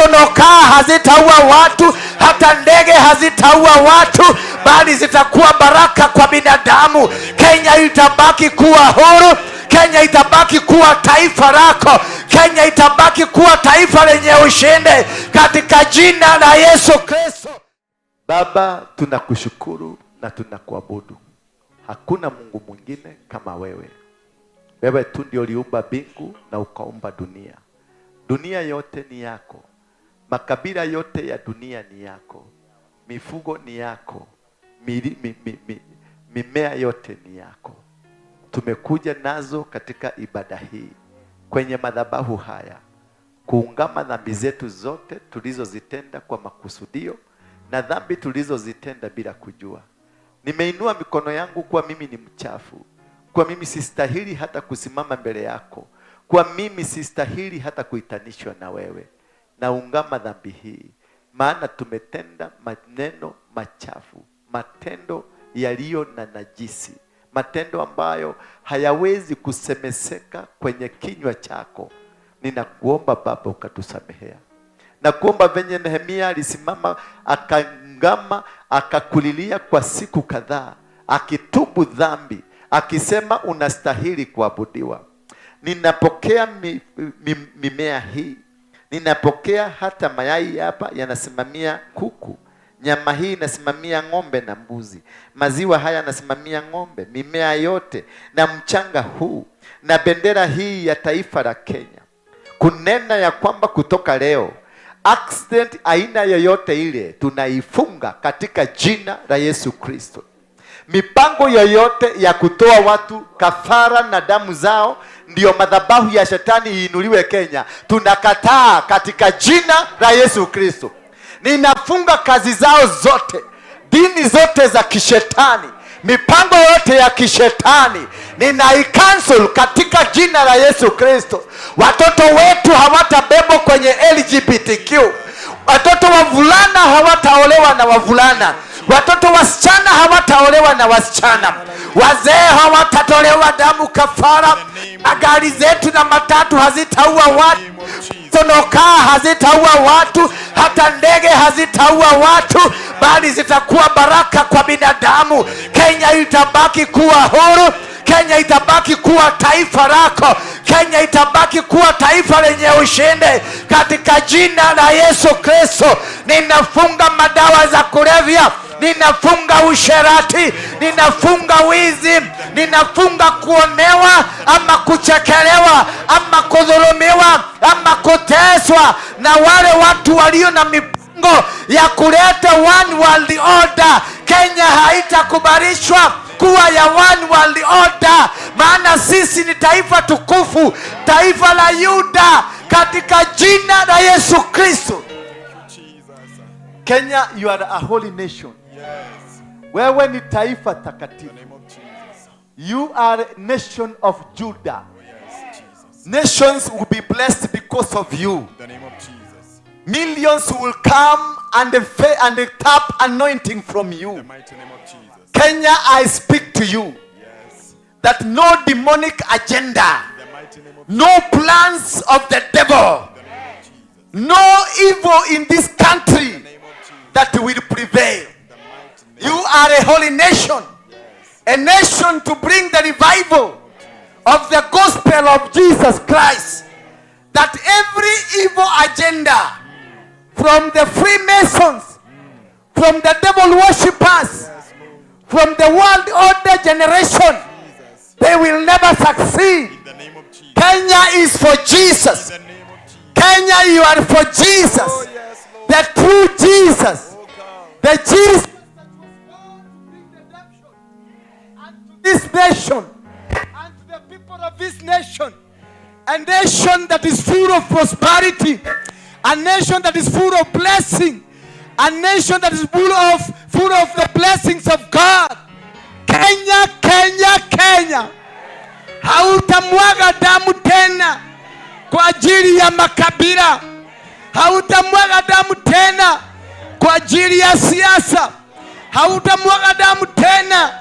sonokaa hazitaua watu, hata ndege hazitaua watu, bali zitakuwa baraka kwa binadamu. Kenya itabaki kuwa huru. Kenya itabaki kuwa taifa lako. Kenya itabaki kuwa taifa lenye ushindi katika jina la Yesu Kristo. Baba, tunakushukuru na tunakuabudu. Hakuna Mungu mwingine kama wewe. Wewe tu ndio uliumba mbingu na ukaumba dunia. Dunia yote ni yako, makabila yote ya dunia ni yako, mifugo ni yako, mimea yote ni yako. Tumekuja nazo katika ibada hii kwenye madhabahu haya kuungama dhambi zetu zote tulizozitenda kwa makusudio na dhambi tulizozitenda bila kujua. Nimeinua mikono yangu kuwa mimi ni mchafu, kuwa mimi sistahili hata kusimama mbele yako, kuwa mimi sistahili hata kuitanishwa na wewe. Naungama dhambi hii, maana tumetenda maneno machafu, matendo yaliyo na najisi, matendo ambayo hayawezi kusemeseka kwenye kinywa chako. Ninakuomba Baba ukatusamehea. Nakuomba venye Nehemia alisimama akangama akakulilia kwa siku kadhaa akitubu dhambi akisema unastahili kuabudiwa. Ninapokea mimea hii, ninapokea hata mayai hapa yanasimamia kuku, nyama hii inasimamia ng'ombe na mbuzi, maziwa haya yanasimamia ng'ombe, mimea yote na mchanga huu na bendera hii ya taifa la Kenya, kunena ya kwamba kutoka leo accident aina yoyote ile tunaifunga katika jina la Yesu Kristo. Mipango yoyote ya kutoa watu kafara na damu zao ndiyo madhabahu ya shetani iinuliwe Kenya, tunakataa katika jina la Yesu Kristo. Ninafunga kazi zao zote, dini zote za kishetani, mipango yote ya kishetani ninaicancel katika jina la Yesu Kristo. Watoto wetu hawatabebwa kwenye LGBTQ. Watoto wavulana hawataolewa na wavulana, watoto wasichana hawataolewa na wasichana, wazee hawatatolewa damu kafara, magari zetu na matatu hazitaua watu, sonokaa hazitaua watu, hata ndege hazitaua watu, bali zitakuwa baraka kwa binadamu. Kenya itabaki kuwa huru. Kenya itabaki kuwa taifa lako. Kenya itabaki kuwa taifa lenye ushindi katika jina la Yesu Kristo. Ninafunga madawa za kulevya, ninafunga usherati, ninafunga wizi, ninafunga kuonewa ama kuchekelewa ama kudhulumiwa ama kuteswa na wale watu walio na mipango ya kuleta one world order. Kenya haitakubalishwa kuwa ya one world order, maana sisi ni taifa tukufu, taifa la Yuda, katika jina la Yesu Kristo. Kenya, you are a holy nation. Yes. Wewe ni taifa takatifu. You are nation of Judah. Nations will be blessed because of you. In the name of Jesus. Millions will come and tap anointing from you. In the mighty name of Jesus. Kenya, I speak to you. Yes. That no demonic agenda, In the mighty name of no plans of the devil, In the name of Jesus. no evil in this country In the name of Jesus. that will prevail. In the mighty name. You are a holy nation, Yes. a nation to bring the revival of the gospel of Jesus Christ. That every evil agenda from the Freemasons, from the devil worshippers, from the world order generation, Jesus. they will never succeed. In the name of Jesus. Kenya is for Jesus. In the name of Jesus. Kenya, you are for Jesus. Oh, yes, Lord. The true Jesus. Oh, come. The Jesus that was born to bring redemption unto this nation and to the people of this nation. A nation that is full of prosperity, a nation that is full of blessing, a nation that is full of the blessings of God. Kenya, Kenya, Kenya, hautamwaga damu tena kwa ajili ya makabila, hautamwaga damu tena kwa ajili ya siasa, hautamwaga damu tena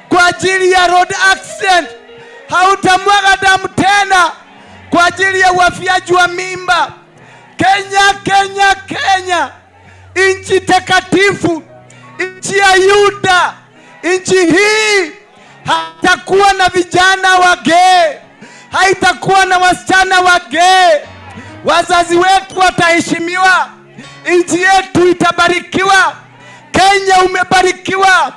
kwa ajili ya road accident, hautamwaga damu tena kwa ajili ya uafiaji wa mimba. Kenya, Kenya, Kenya, nchi takatifu, nchi ya Yuda, nchi hii haitakuwa na vijana wagee, haitakuwa na wasichana wagee. Wazazi wetu wataheshimiwa, nchi yetu itabarikiwa. Kenya umebarikiwa,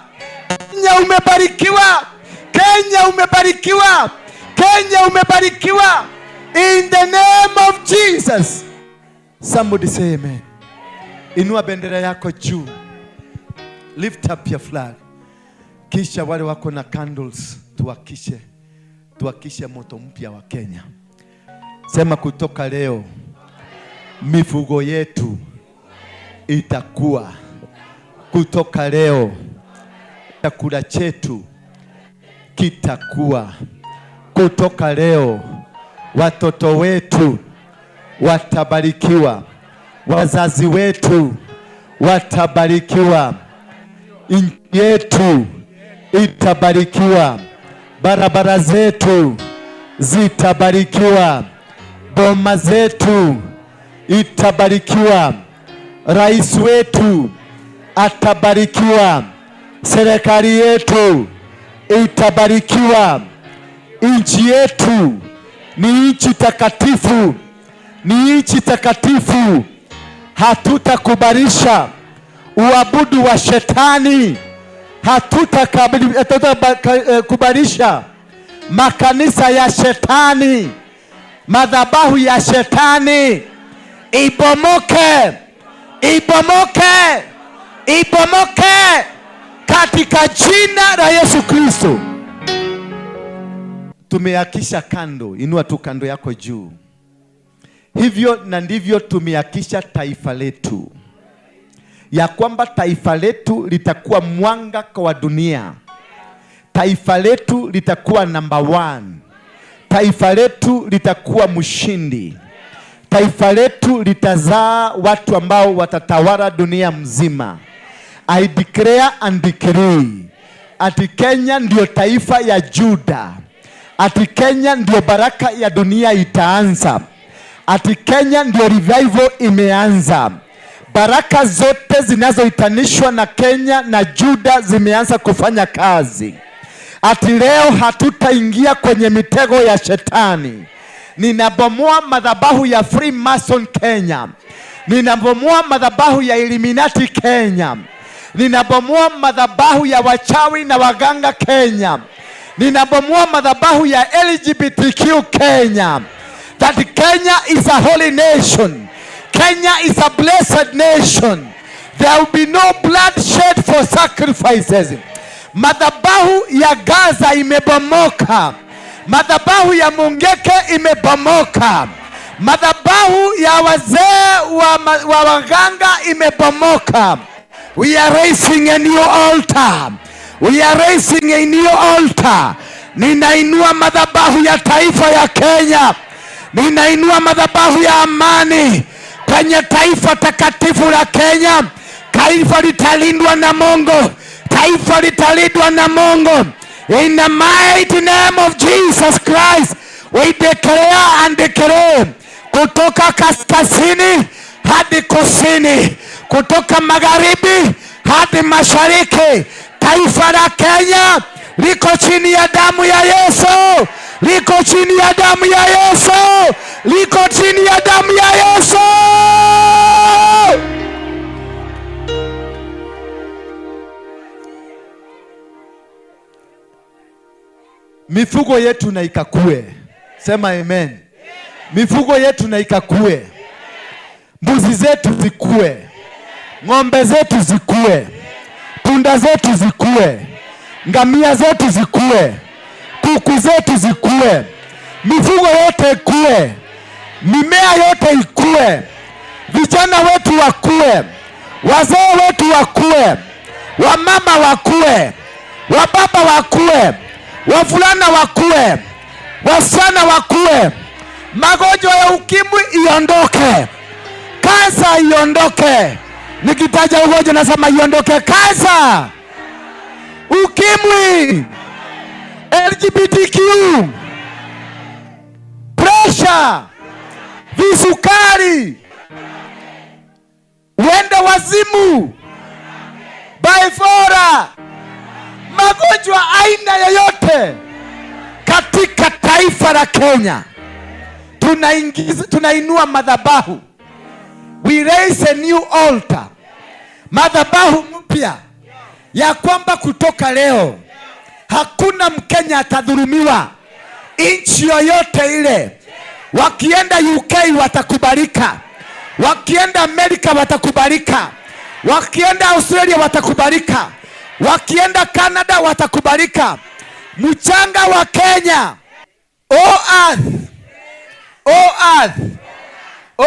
Kenya umebarikiwa, Kenya umebarikiwa, Kenya umebarikiwa. In the name of Jesus. Somebody say amen. Inua bendera yako juu. Lift up your flag. Kisha wale wako na candles tuwakishe moto mpya wa Kenya. Sema, kutoka leo mifugo yetu itakuwa. Kutoka leo chakula chetu kitakuwa. Kutoka leo watoto wetu watabarikiwa, wazazi wetu watabarikiwa, nchi yetu itabarikiwa, barabara zetu zitabarikiwa, boma zetu itabarikiwa, rais wetu atabarikiwa, serikali yetu itabarikiwa. Nchi yetu ni nchi takatifu, ni nchi takatifu. Hatutakubalisha uabudu wa shetani, hatutakubalisha makanisa ya shetani, madhabahu ya shetani. Ibomoke, ibomoke, ibomoke katika jina la Yesu Kristo. Tumeakisha kando, inua tu kando yako juu. Hivyo na ndivyo tumeakisha taifa letu, ya kwamba taifa letu litakuwa mwanga kwa dunia. Taifa letu litakuwa number 1. Taifa letu litakuwa mshindi. Taifa letu litazaa watu ambao watatawala dunia mzima. I declare and decree ati Kenya ndio taifa ya Juda. Ati Kenya ndio baraka ya dunia itaanza. Ati Kenya ndio revival imeanza. Baraka zote zinazoitanishwa na Kenya na Juda zimeanza kufanya kazi. Ati leo hatutaingia kwenye mitego ya shetani. Ninabomoa madhabahu ya Freemason Kenya. Ninabomoa madhabahu ya Illuminati Kenya. Ninabomoa madhabahu ya wachawi na waganga Kenya. Ninabomoa madhabahu ya LGBTQ Kenya. That Kenya is a holy nation. Kenya is a blessed nation. There will be no bloodshed for sacrifices. Madhabahu ya Gaza imebomoka. Madhabahu ya Mungeke imebomoka. Madhabahu ya wazee wa waganga imebomoka. We are raising a new altar. We are raising a new altar. Ninainua madhabahu ya taifa ya Kenya. Ninainua madhabahu ya amani kwenye taifa takatifu la Kenya. Taifa litalindwa na Mungu. Taifa litalindwa na Mungu. In the mighty name of Jesus Christ, we declare and declare, kutoka kaskazini hadi kusini, kutoka magharibi hadi mashariki, taifa la Kenya liko chini ya damu ya Yesu, liko chini ya damu ya Yesu, liko chini ya damu ya Yesu. Mifugo yetu na ikakue. Sema amen. Mifugo yetu na ikakue. Mbuzi zetu zikue. Ng'ombe zetu zikue. Punda zetu zikue. Ngamia zetu zikue. Kuku zetu zikue. Mifugo yote ikue. Mimea yote ikue. Vijana wetu wakue. Wazee wetu wakue. Wamama wakue. Wababa wakue. Wavulana wakue. Wasichana wakue. Magonjwa ya ukimwi iondoke. Kansa iondoke. Nikitaja ugonjwa nasema iondoke. Kansa, ukimwi, LGBTQ, pressure, visukari, uende wazimu, bipolar, magonjwa aina yoyote katika taifa la Kenya. Tunainua madhabahu. We raise a new altar. Madhabahu mpya ya kwamba kutoka leo hakuna Mkenya atadhulumiwa nchi yoyote ile. Wakienda UK watakubalika, wakienda Amerika watakubalika, wakienda Australia watakubalika, wakienda Canada watakubalika. Mchanga wa Kenya, O earth, O earth, O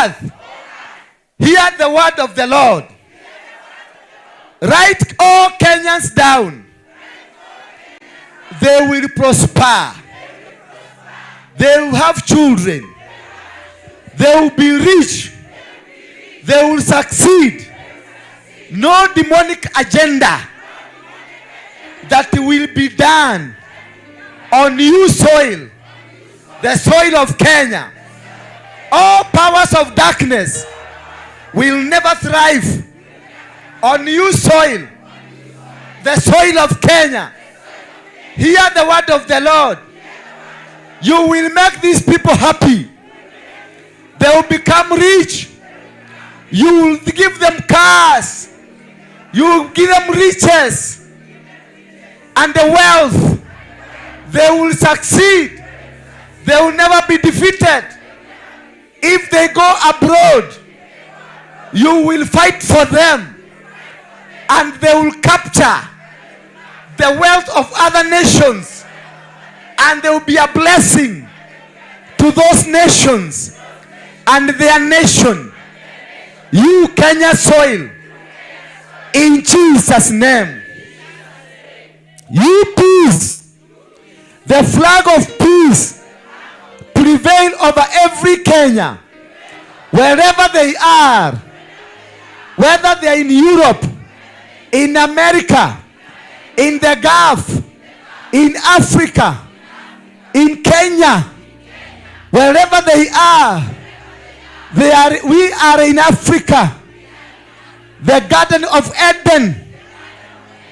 earth, hear the word of the Lord. Write all Kenyans down. They will prosper. They will have children. They will be rich. They will succeed. No demonic agenda that will be done on new soil, the soil of Kenya. All powers of darkness will never thrive on new soil, the soil of Kenya. Hear the word of the Lord. You will make these people happy. They will become rich. You will give them cars. You will give them riches and the wealth. They will succeed. They will never be defeated. If they go abroad, you will fight for them, and they will capture the wealth of other nations, and they will be a blessing to those nations and their nation. You, Kenya soil, in Jesus' name. You peace, the flag of peace, prevail over every Kenya, wherever they are, whether they are in Europe, in America, in the Gulf, in Africa, in Kenya, wherever they are, we are in Africa, the Garden of Eden,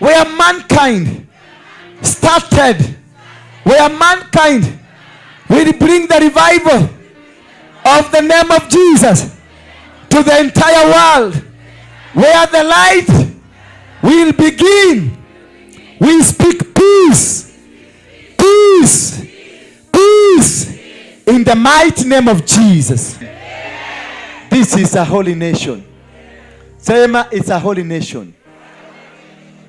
where mankind started, where mankind will bring the revival of the name of Jesus to the entire world, where the light will begin. We speak peace, peace, peace in the mighty name of Jesus. This is a holy nation. Sema, it's a holy nation.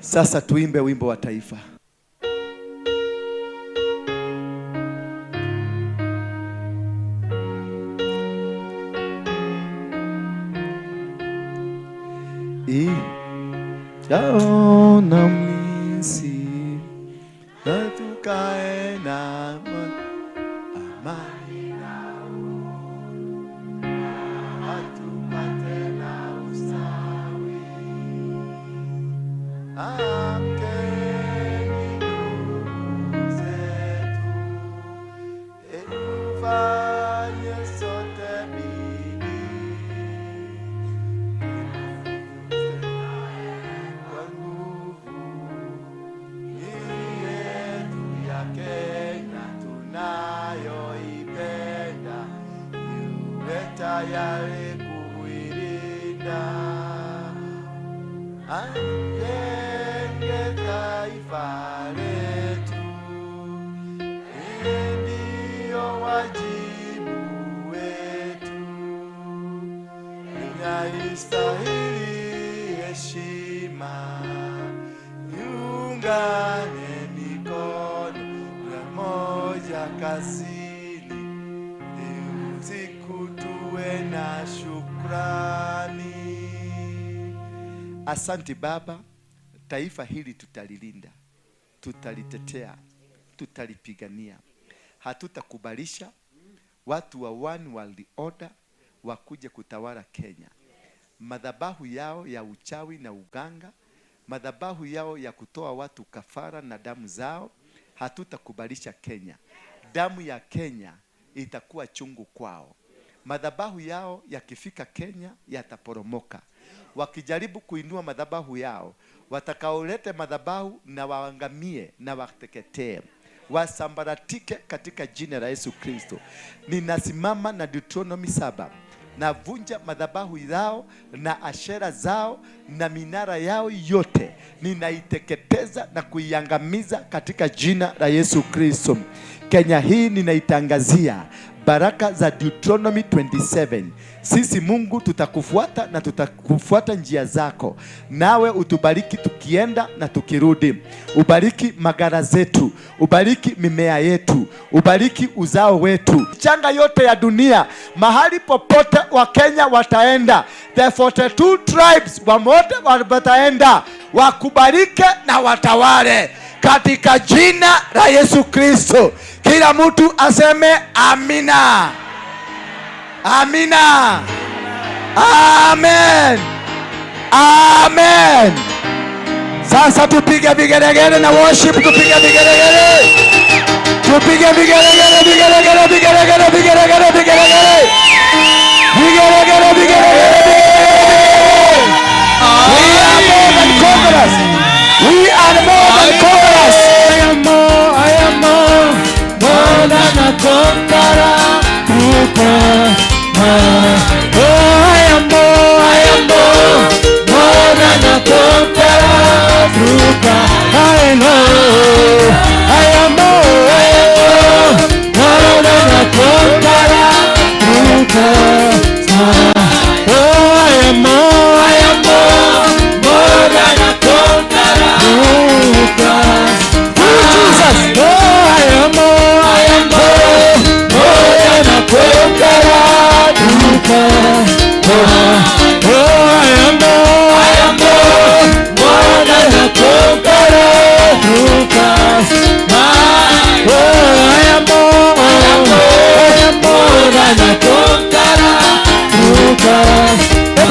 Sasa tuimbe wimbo wa taifa. Yaona mlinzi Amani na uhuru, tupate na ustawi. Amkeni ndugu zetu, tufanye sote bidii kwa nguvu yetu ya Kenya tunayoipenda, iwe tayari kuilinda. Ajenge taifa letu, ndiyo wajibu wetu. Inaistahili heshima, iungane mikono pamoja kazini, usiku tuwe na shukrani. Asante Baba, taifa hili tutalilinda, tutalitetea, tutalipigania. Hatutakubalisha watu wa One World Order wakuje kutawala Kenya. Madhabahu yao ya uchawi na uganga, madhabahu yao ya kutoa watu kafara na damu zao, hatutakubalisha Kenya. Damu ya Kenya itakuwa chungu kwao. Madhabahu yao yakifika Kenya yataporomoka. Wakijaribu kuinua madhabahu yao, watakaolete madhabahu na waangamie na wateketee, wasambaratike katika jina la Yesu Kristo. Ninasimama na Deuteronomy 7, navunja madhabahu yao na ashera zao na minara yao yote, ninaiteketeza na kuiangamiza katika jina la Yesu Kristo. Kenya hii ninaitangazia baraka za Deuteronomy 27. Sisi Mungu tutakufuata na tutakufuata njia zako, nawe utubariki tukienda na tukirudi. Ubariki magara zetu, ubariki mimea yetu, ubariki uzao wetu, changa yote ya dunia, mahali popote Wakenya wataenda, the 42 tribes wamote wataenda, wakubalike na watawale katika jina la Yesu Kristo. Kila mtu aseme amina, amina, amen, amen. Sasa tupige vigelegele na worship, tupige vigelegele, tupige vigelegele, vigelegele, vigelegele, vigelegele, vigelegele, vigelegele, vigelegele, vigelegele. We are more than conquerors. We are more than conquerors. I am more, I am more, more than a conqueror through Christ. Oh, I am more, I am more, more than a conqueror through Christ. I know I am more, more than a conqueror through Christ. Oh, I am more, I am more, more than a conqueror through Christ. Through Jesus. Oh, I am more, I am more, more than a conqueror through Christ. Oh, I am more, I am more, more than a conqueror through Christ. Oh, I am more, I am more, I am more than a conqueror through Christ. Oh,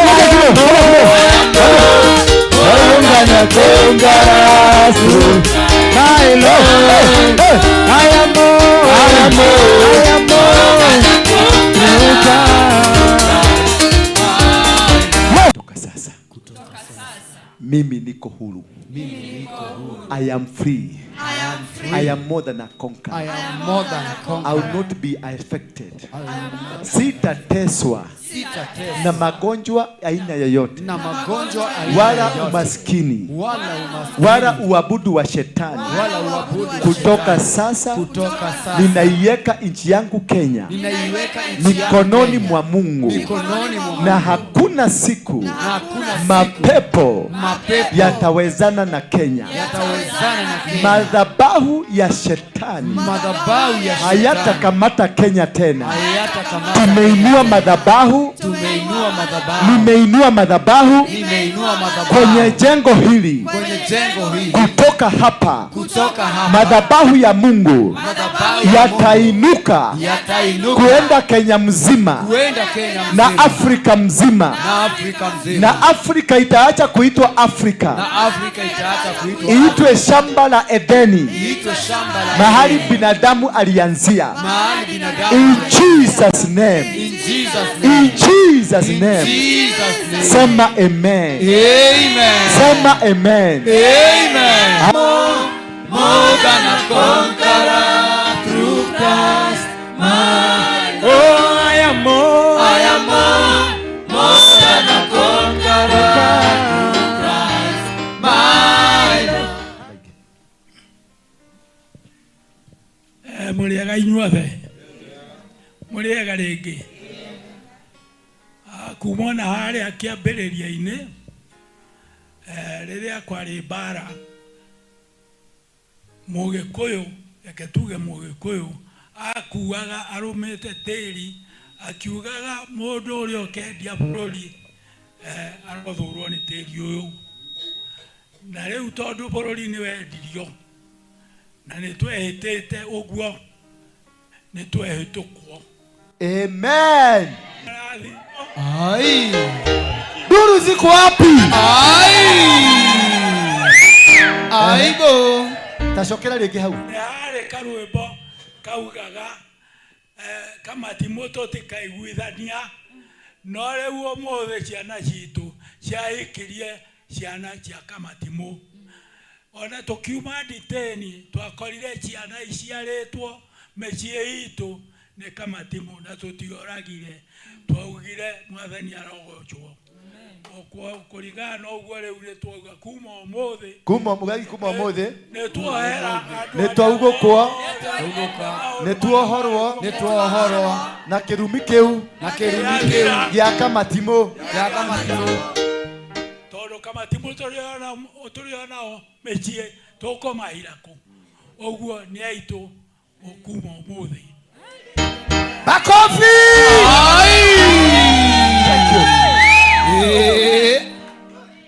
I am more, I am more, more than a conqueror through my Lord. I am more, I am more, I am more through Christ. Kutoka sasa mimi niko huru. I am free. I am more than a conqueror. I am more than a I will conqueror. not be affected. Sitateswa Sitateswa na magonjwa aina yoyote, na magonjwa aina wala yoyote, umaskini, wala umaskini, wala uabudu wa shetani. wala uabudu wa Kutoka shetani. sasa Kutoka sasa ninaiweka nchi yangu Kenya ninaiweka nchi yangu mikononi Kenya mwa Mungu, mikononi mwa na Mungu. hakuna siku Na hakuna siku mapepo mapepo yatawezana na Kenya. yatawezana na Kenya. Madhabahu ya shetani Madhabahu ya shetani hayatakamata Kenya tena. hayatakamata Tumeinua madhabahu, Tumeinua madhabahu, nimeinua madhabahu nimeinua madhabahu kwenye jengo hili, kwenye jengo hili, kutoka hapa kutoka hapa madhabahu ya Mungu madhabahu Yatainuka Yatainuka kuenda Kenya mzima kuenda Kenya na mzima Afrika mzima, na Afrika mzima, na Afrika itaacha kuitwa Afrika, na Afrika itaacha kuitwa iitwe shamba la Edeni, iitwe shamba la mahali Edeni, binadamu alianzia. mahali binadamu. In Jesus name, In Jesus name. in Jesus In name. Jesus name. Sema amen. Amen. Sema amen. Amen. More than a conqueror through Christ my Lord. Oh, I am more. I am more than a conqueror through Christ my Lord. Mũrĩega inyuothe, mũrĩega rĩngĩ. Ah, kuma ona harĩa kĩambĩrĩria-inĩ, rĩrĩa kwarĩ mbara, Mũgĩkũyũ, reke tuge Mũgĩkũyũ akuaga arũmĩte tĩri akiugaga mũndũ ũrĩa ũkendia bũrũri, arothũrwo nĩ tĩri ũyũ. Na rĩu tondũ bũrũri nĩ wendirio na nĩ twehĩtĩte ũguo, nĩ twehĩtũkwo. Amen. Ai. Duru ziko wapi? Ai. Aibo. Tacokera rĩngĩ hau. Nĩ harĩ karwĩmbo kaugaga, kamatimũ tũtikaiguithania, no rĩu ũmũthĩ ciana citũ ciahikirie ciana cia kamatimũ. Ona tũkiuma nditĩni twakorire ciana iciarĩtwo mĩciĩ itũ nĩ kamatimũ, na tũtioragire, twaugire Mwathani arogocwo. Kũringana na ũguo rĩu nĩ twauga kuma ũmũthĩ, Kuma mũgagi, kuma ũmũthĩ nĩ tuohera andũ nĩ twaugũkwo, nĩ tuohorwo, Nĩ tuohorwo na kĩrumi kĩu na kĩrumi kĩu gĩa kamatimũ. gĩa kamatimũ. Tondũ kamatimũ tũrĩ onao mĩciĩ, tũkũmahira kũ? Ũguo nĩ aitũ kuma ũmũthĩ. Makofi! Thank you.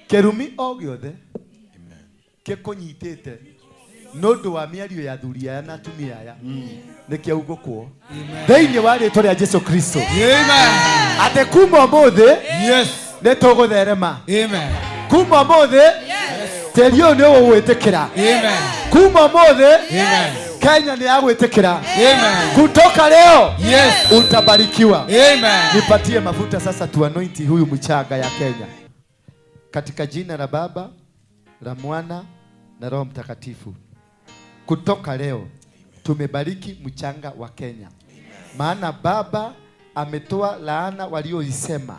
Kĩrumi o gĩothe gĩkũnyitĩte nĩ ũndũ wa mĩario ya athuri aya na atumia aya nĩ kĩaugũkwo thĩinĩ wa rĩtwa rĩa Jesu Kristo. Amen. Atĩ kuma ũmũthĩ Yes. nĩ tũgũtherema. Amen. Kuma ũmũthĩ tĩri ũyũ nĩ ũgũgwĩtĩkĩra. Amen. Kuma ũmũthĩ Amen. Kenya nĩ yagwĩtĩkĩra. Amen. Kutoka leo Yes. utabarikiwa. Amen. Nipatie mafuta sasa tuanointi huyu mchanga ya Kenya. Katika jina la Baba, la Mwana na Roho Mtakatifu. Kutoka leo tumebariki mchanga wa Kenya. Maana Baba ametoa laana walioisema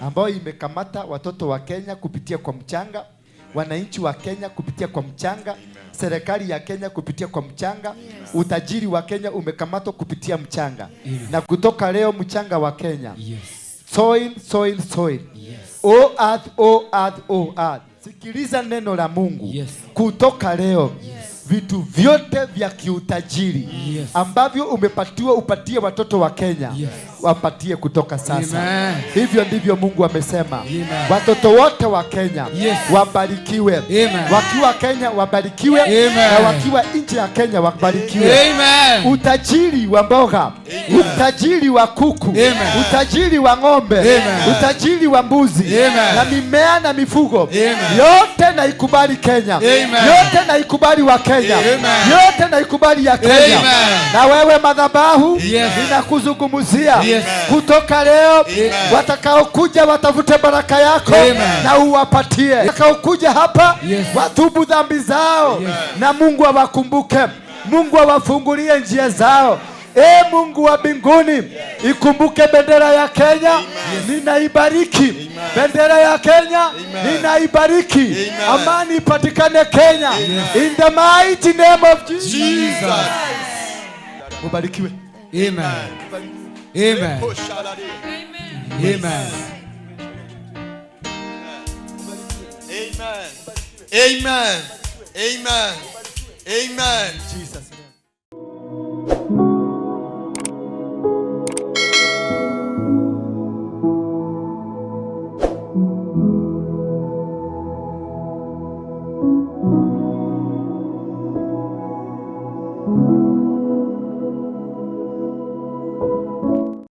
ambayo imekamata watoto wa Kenya kupitia kwa mchanga, wananchi wa Kenya kupitia kwa mchanga, serikali ya Kenya kupitia kwa mchanga, utajiri wa Kenya umekamatwa kupitia mchanga. Na kutoka leo mchanga wa Kenya. Soil, soil, soil. O earth, O earth, O earth. Sikiliza neno la Mungu. Kutoka leo vitu vyote vya kiutajiri ambavyo umepatiwa upatie watoto wa Kenya, wapatie kutoka sasa. Amen. Hivyo ndivyo Mungu amesema. Amen. Watoto wote wa Kenya wabarikiwe. Amen. Wakiwa Kenya wabarikiwe. Amen. Na wakiwa nje ya Kenya wabarikiwe. Amen. Utajiri wa mboga, utajiri wa kuku, Amen. utajiri wa ng'ombe, Amen. utajiri wa mbuzi, Amen. na mimea na mifugo. Amen. Yote na ikubali Kenya. Amen. Yote na ikubali wa Kenya. Amen. Yote na ikubali ya Kenya. Amen. Na wewe madhabahu, Yes. ninakuzungumzia Yes. kutoka leo, watakaokuja watafute baraka yako Amen. na uwapatie. Watakaokuja hapa Yes. watubu dhambi zao na Mungu awakumbuke. Mungu awafungulie njia zao. E Mungu wa mbinguni, ikumbuke bendera ya Kenya, ninaibariki. Bendera ya Kenya, ninaibariki. Amani ipatikane Kenya. In the mighty name of Jesus. Jesus. Mubarikiwe. Amen. Amen. Amen. Amen. Amen. Amen. Amen.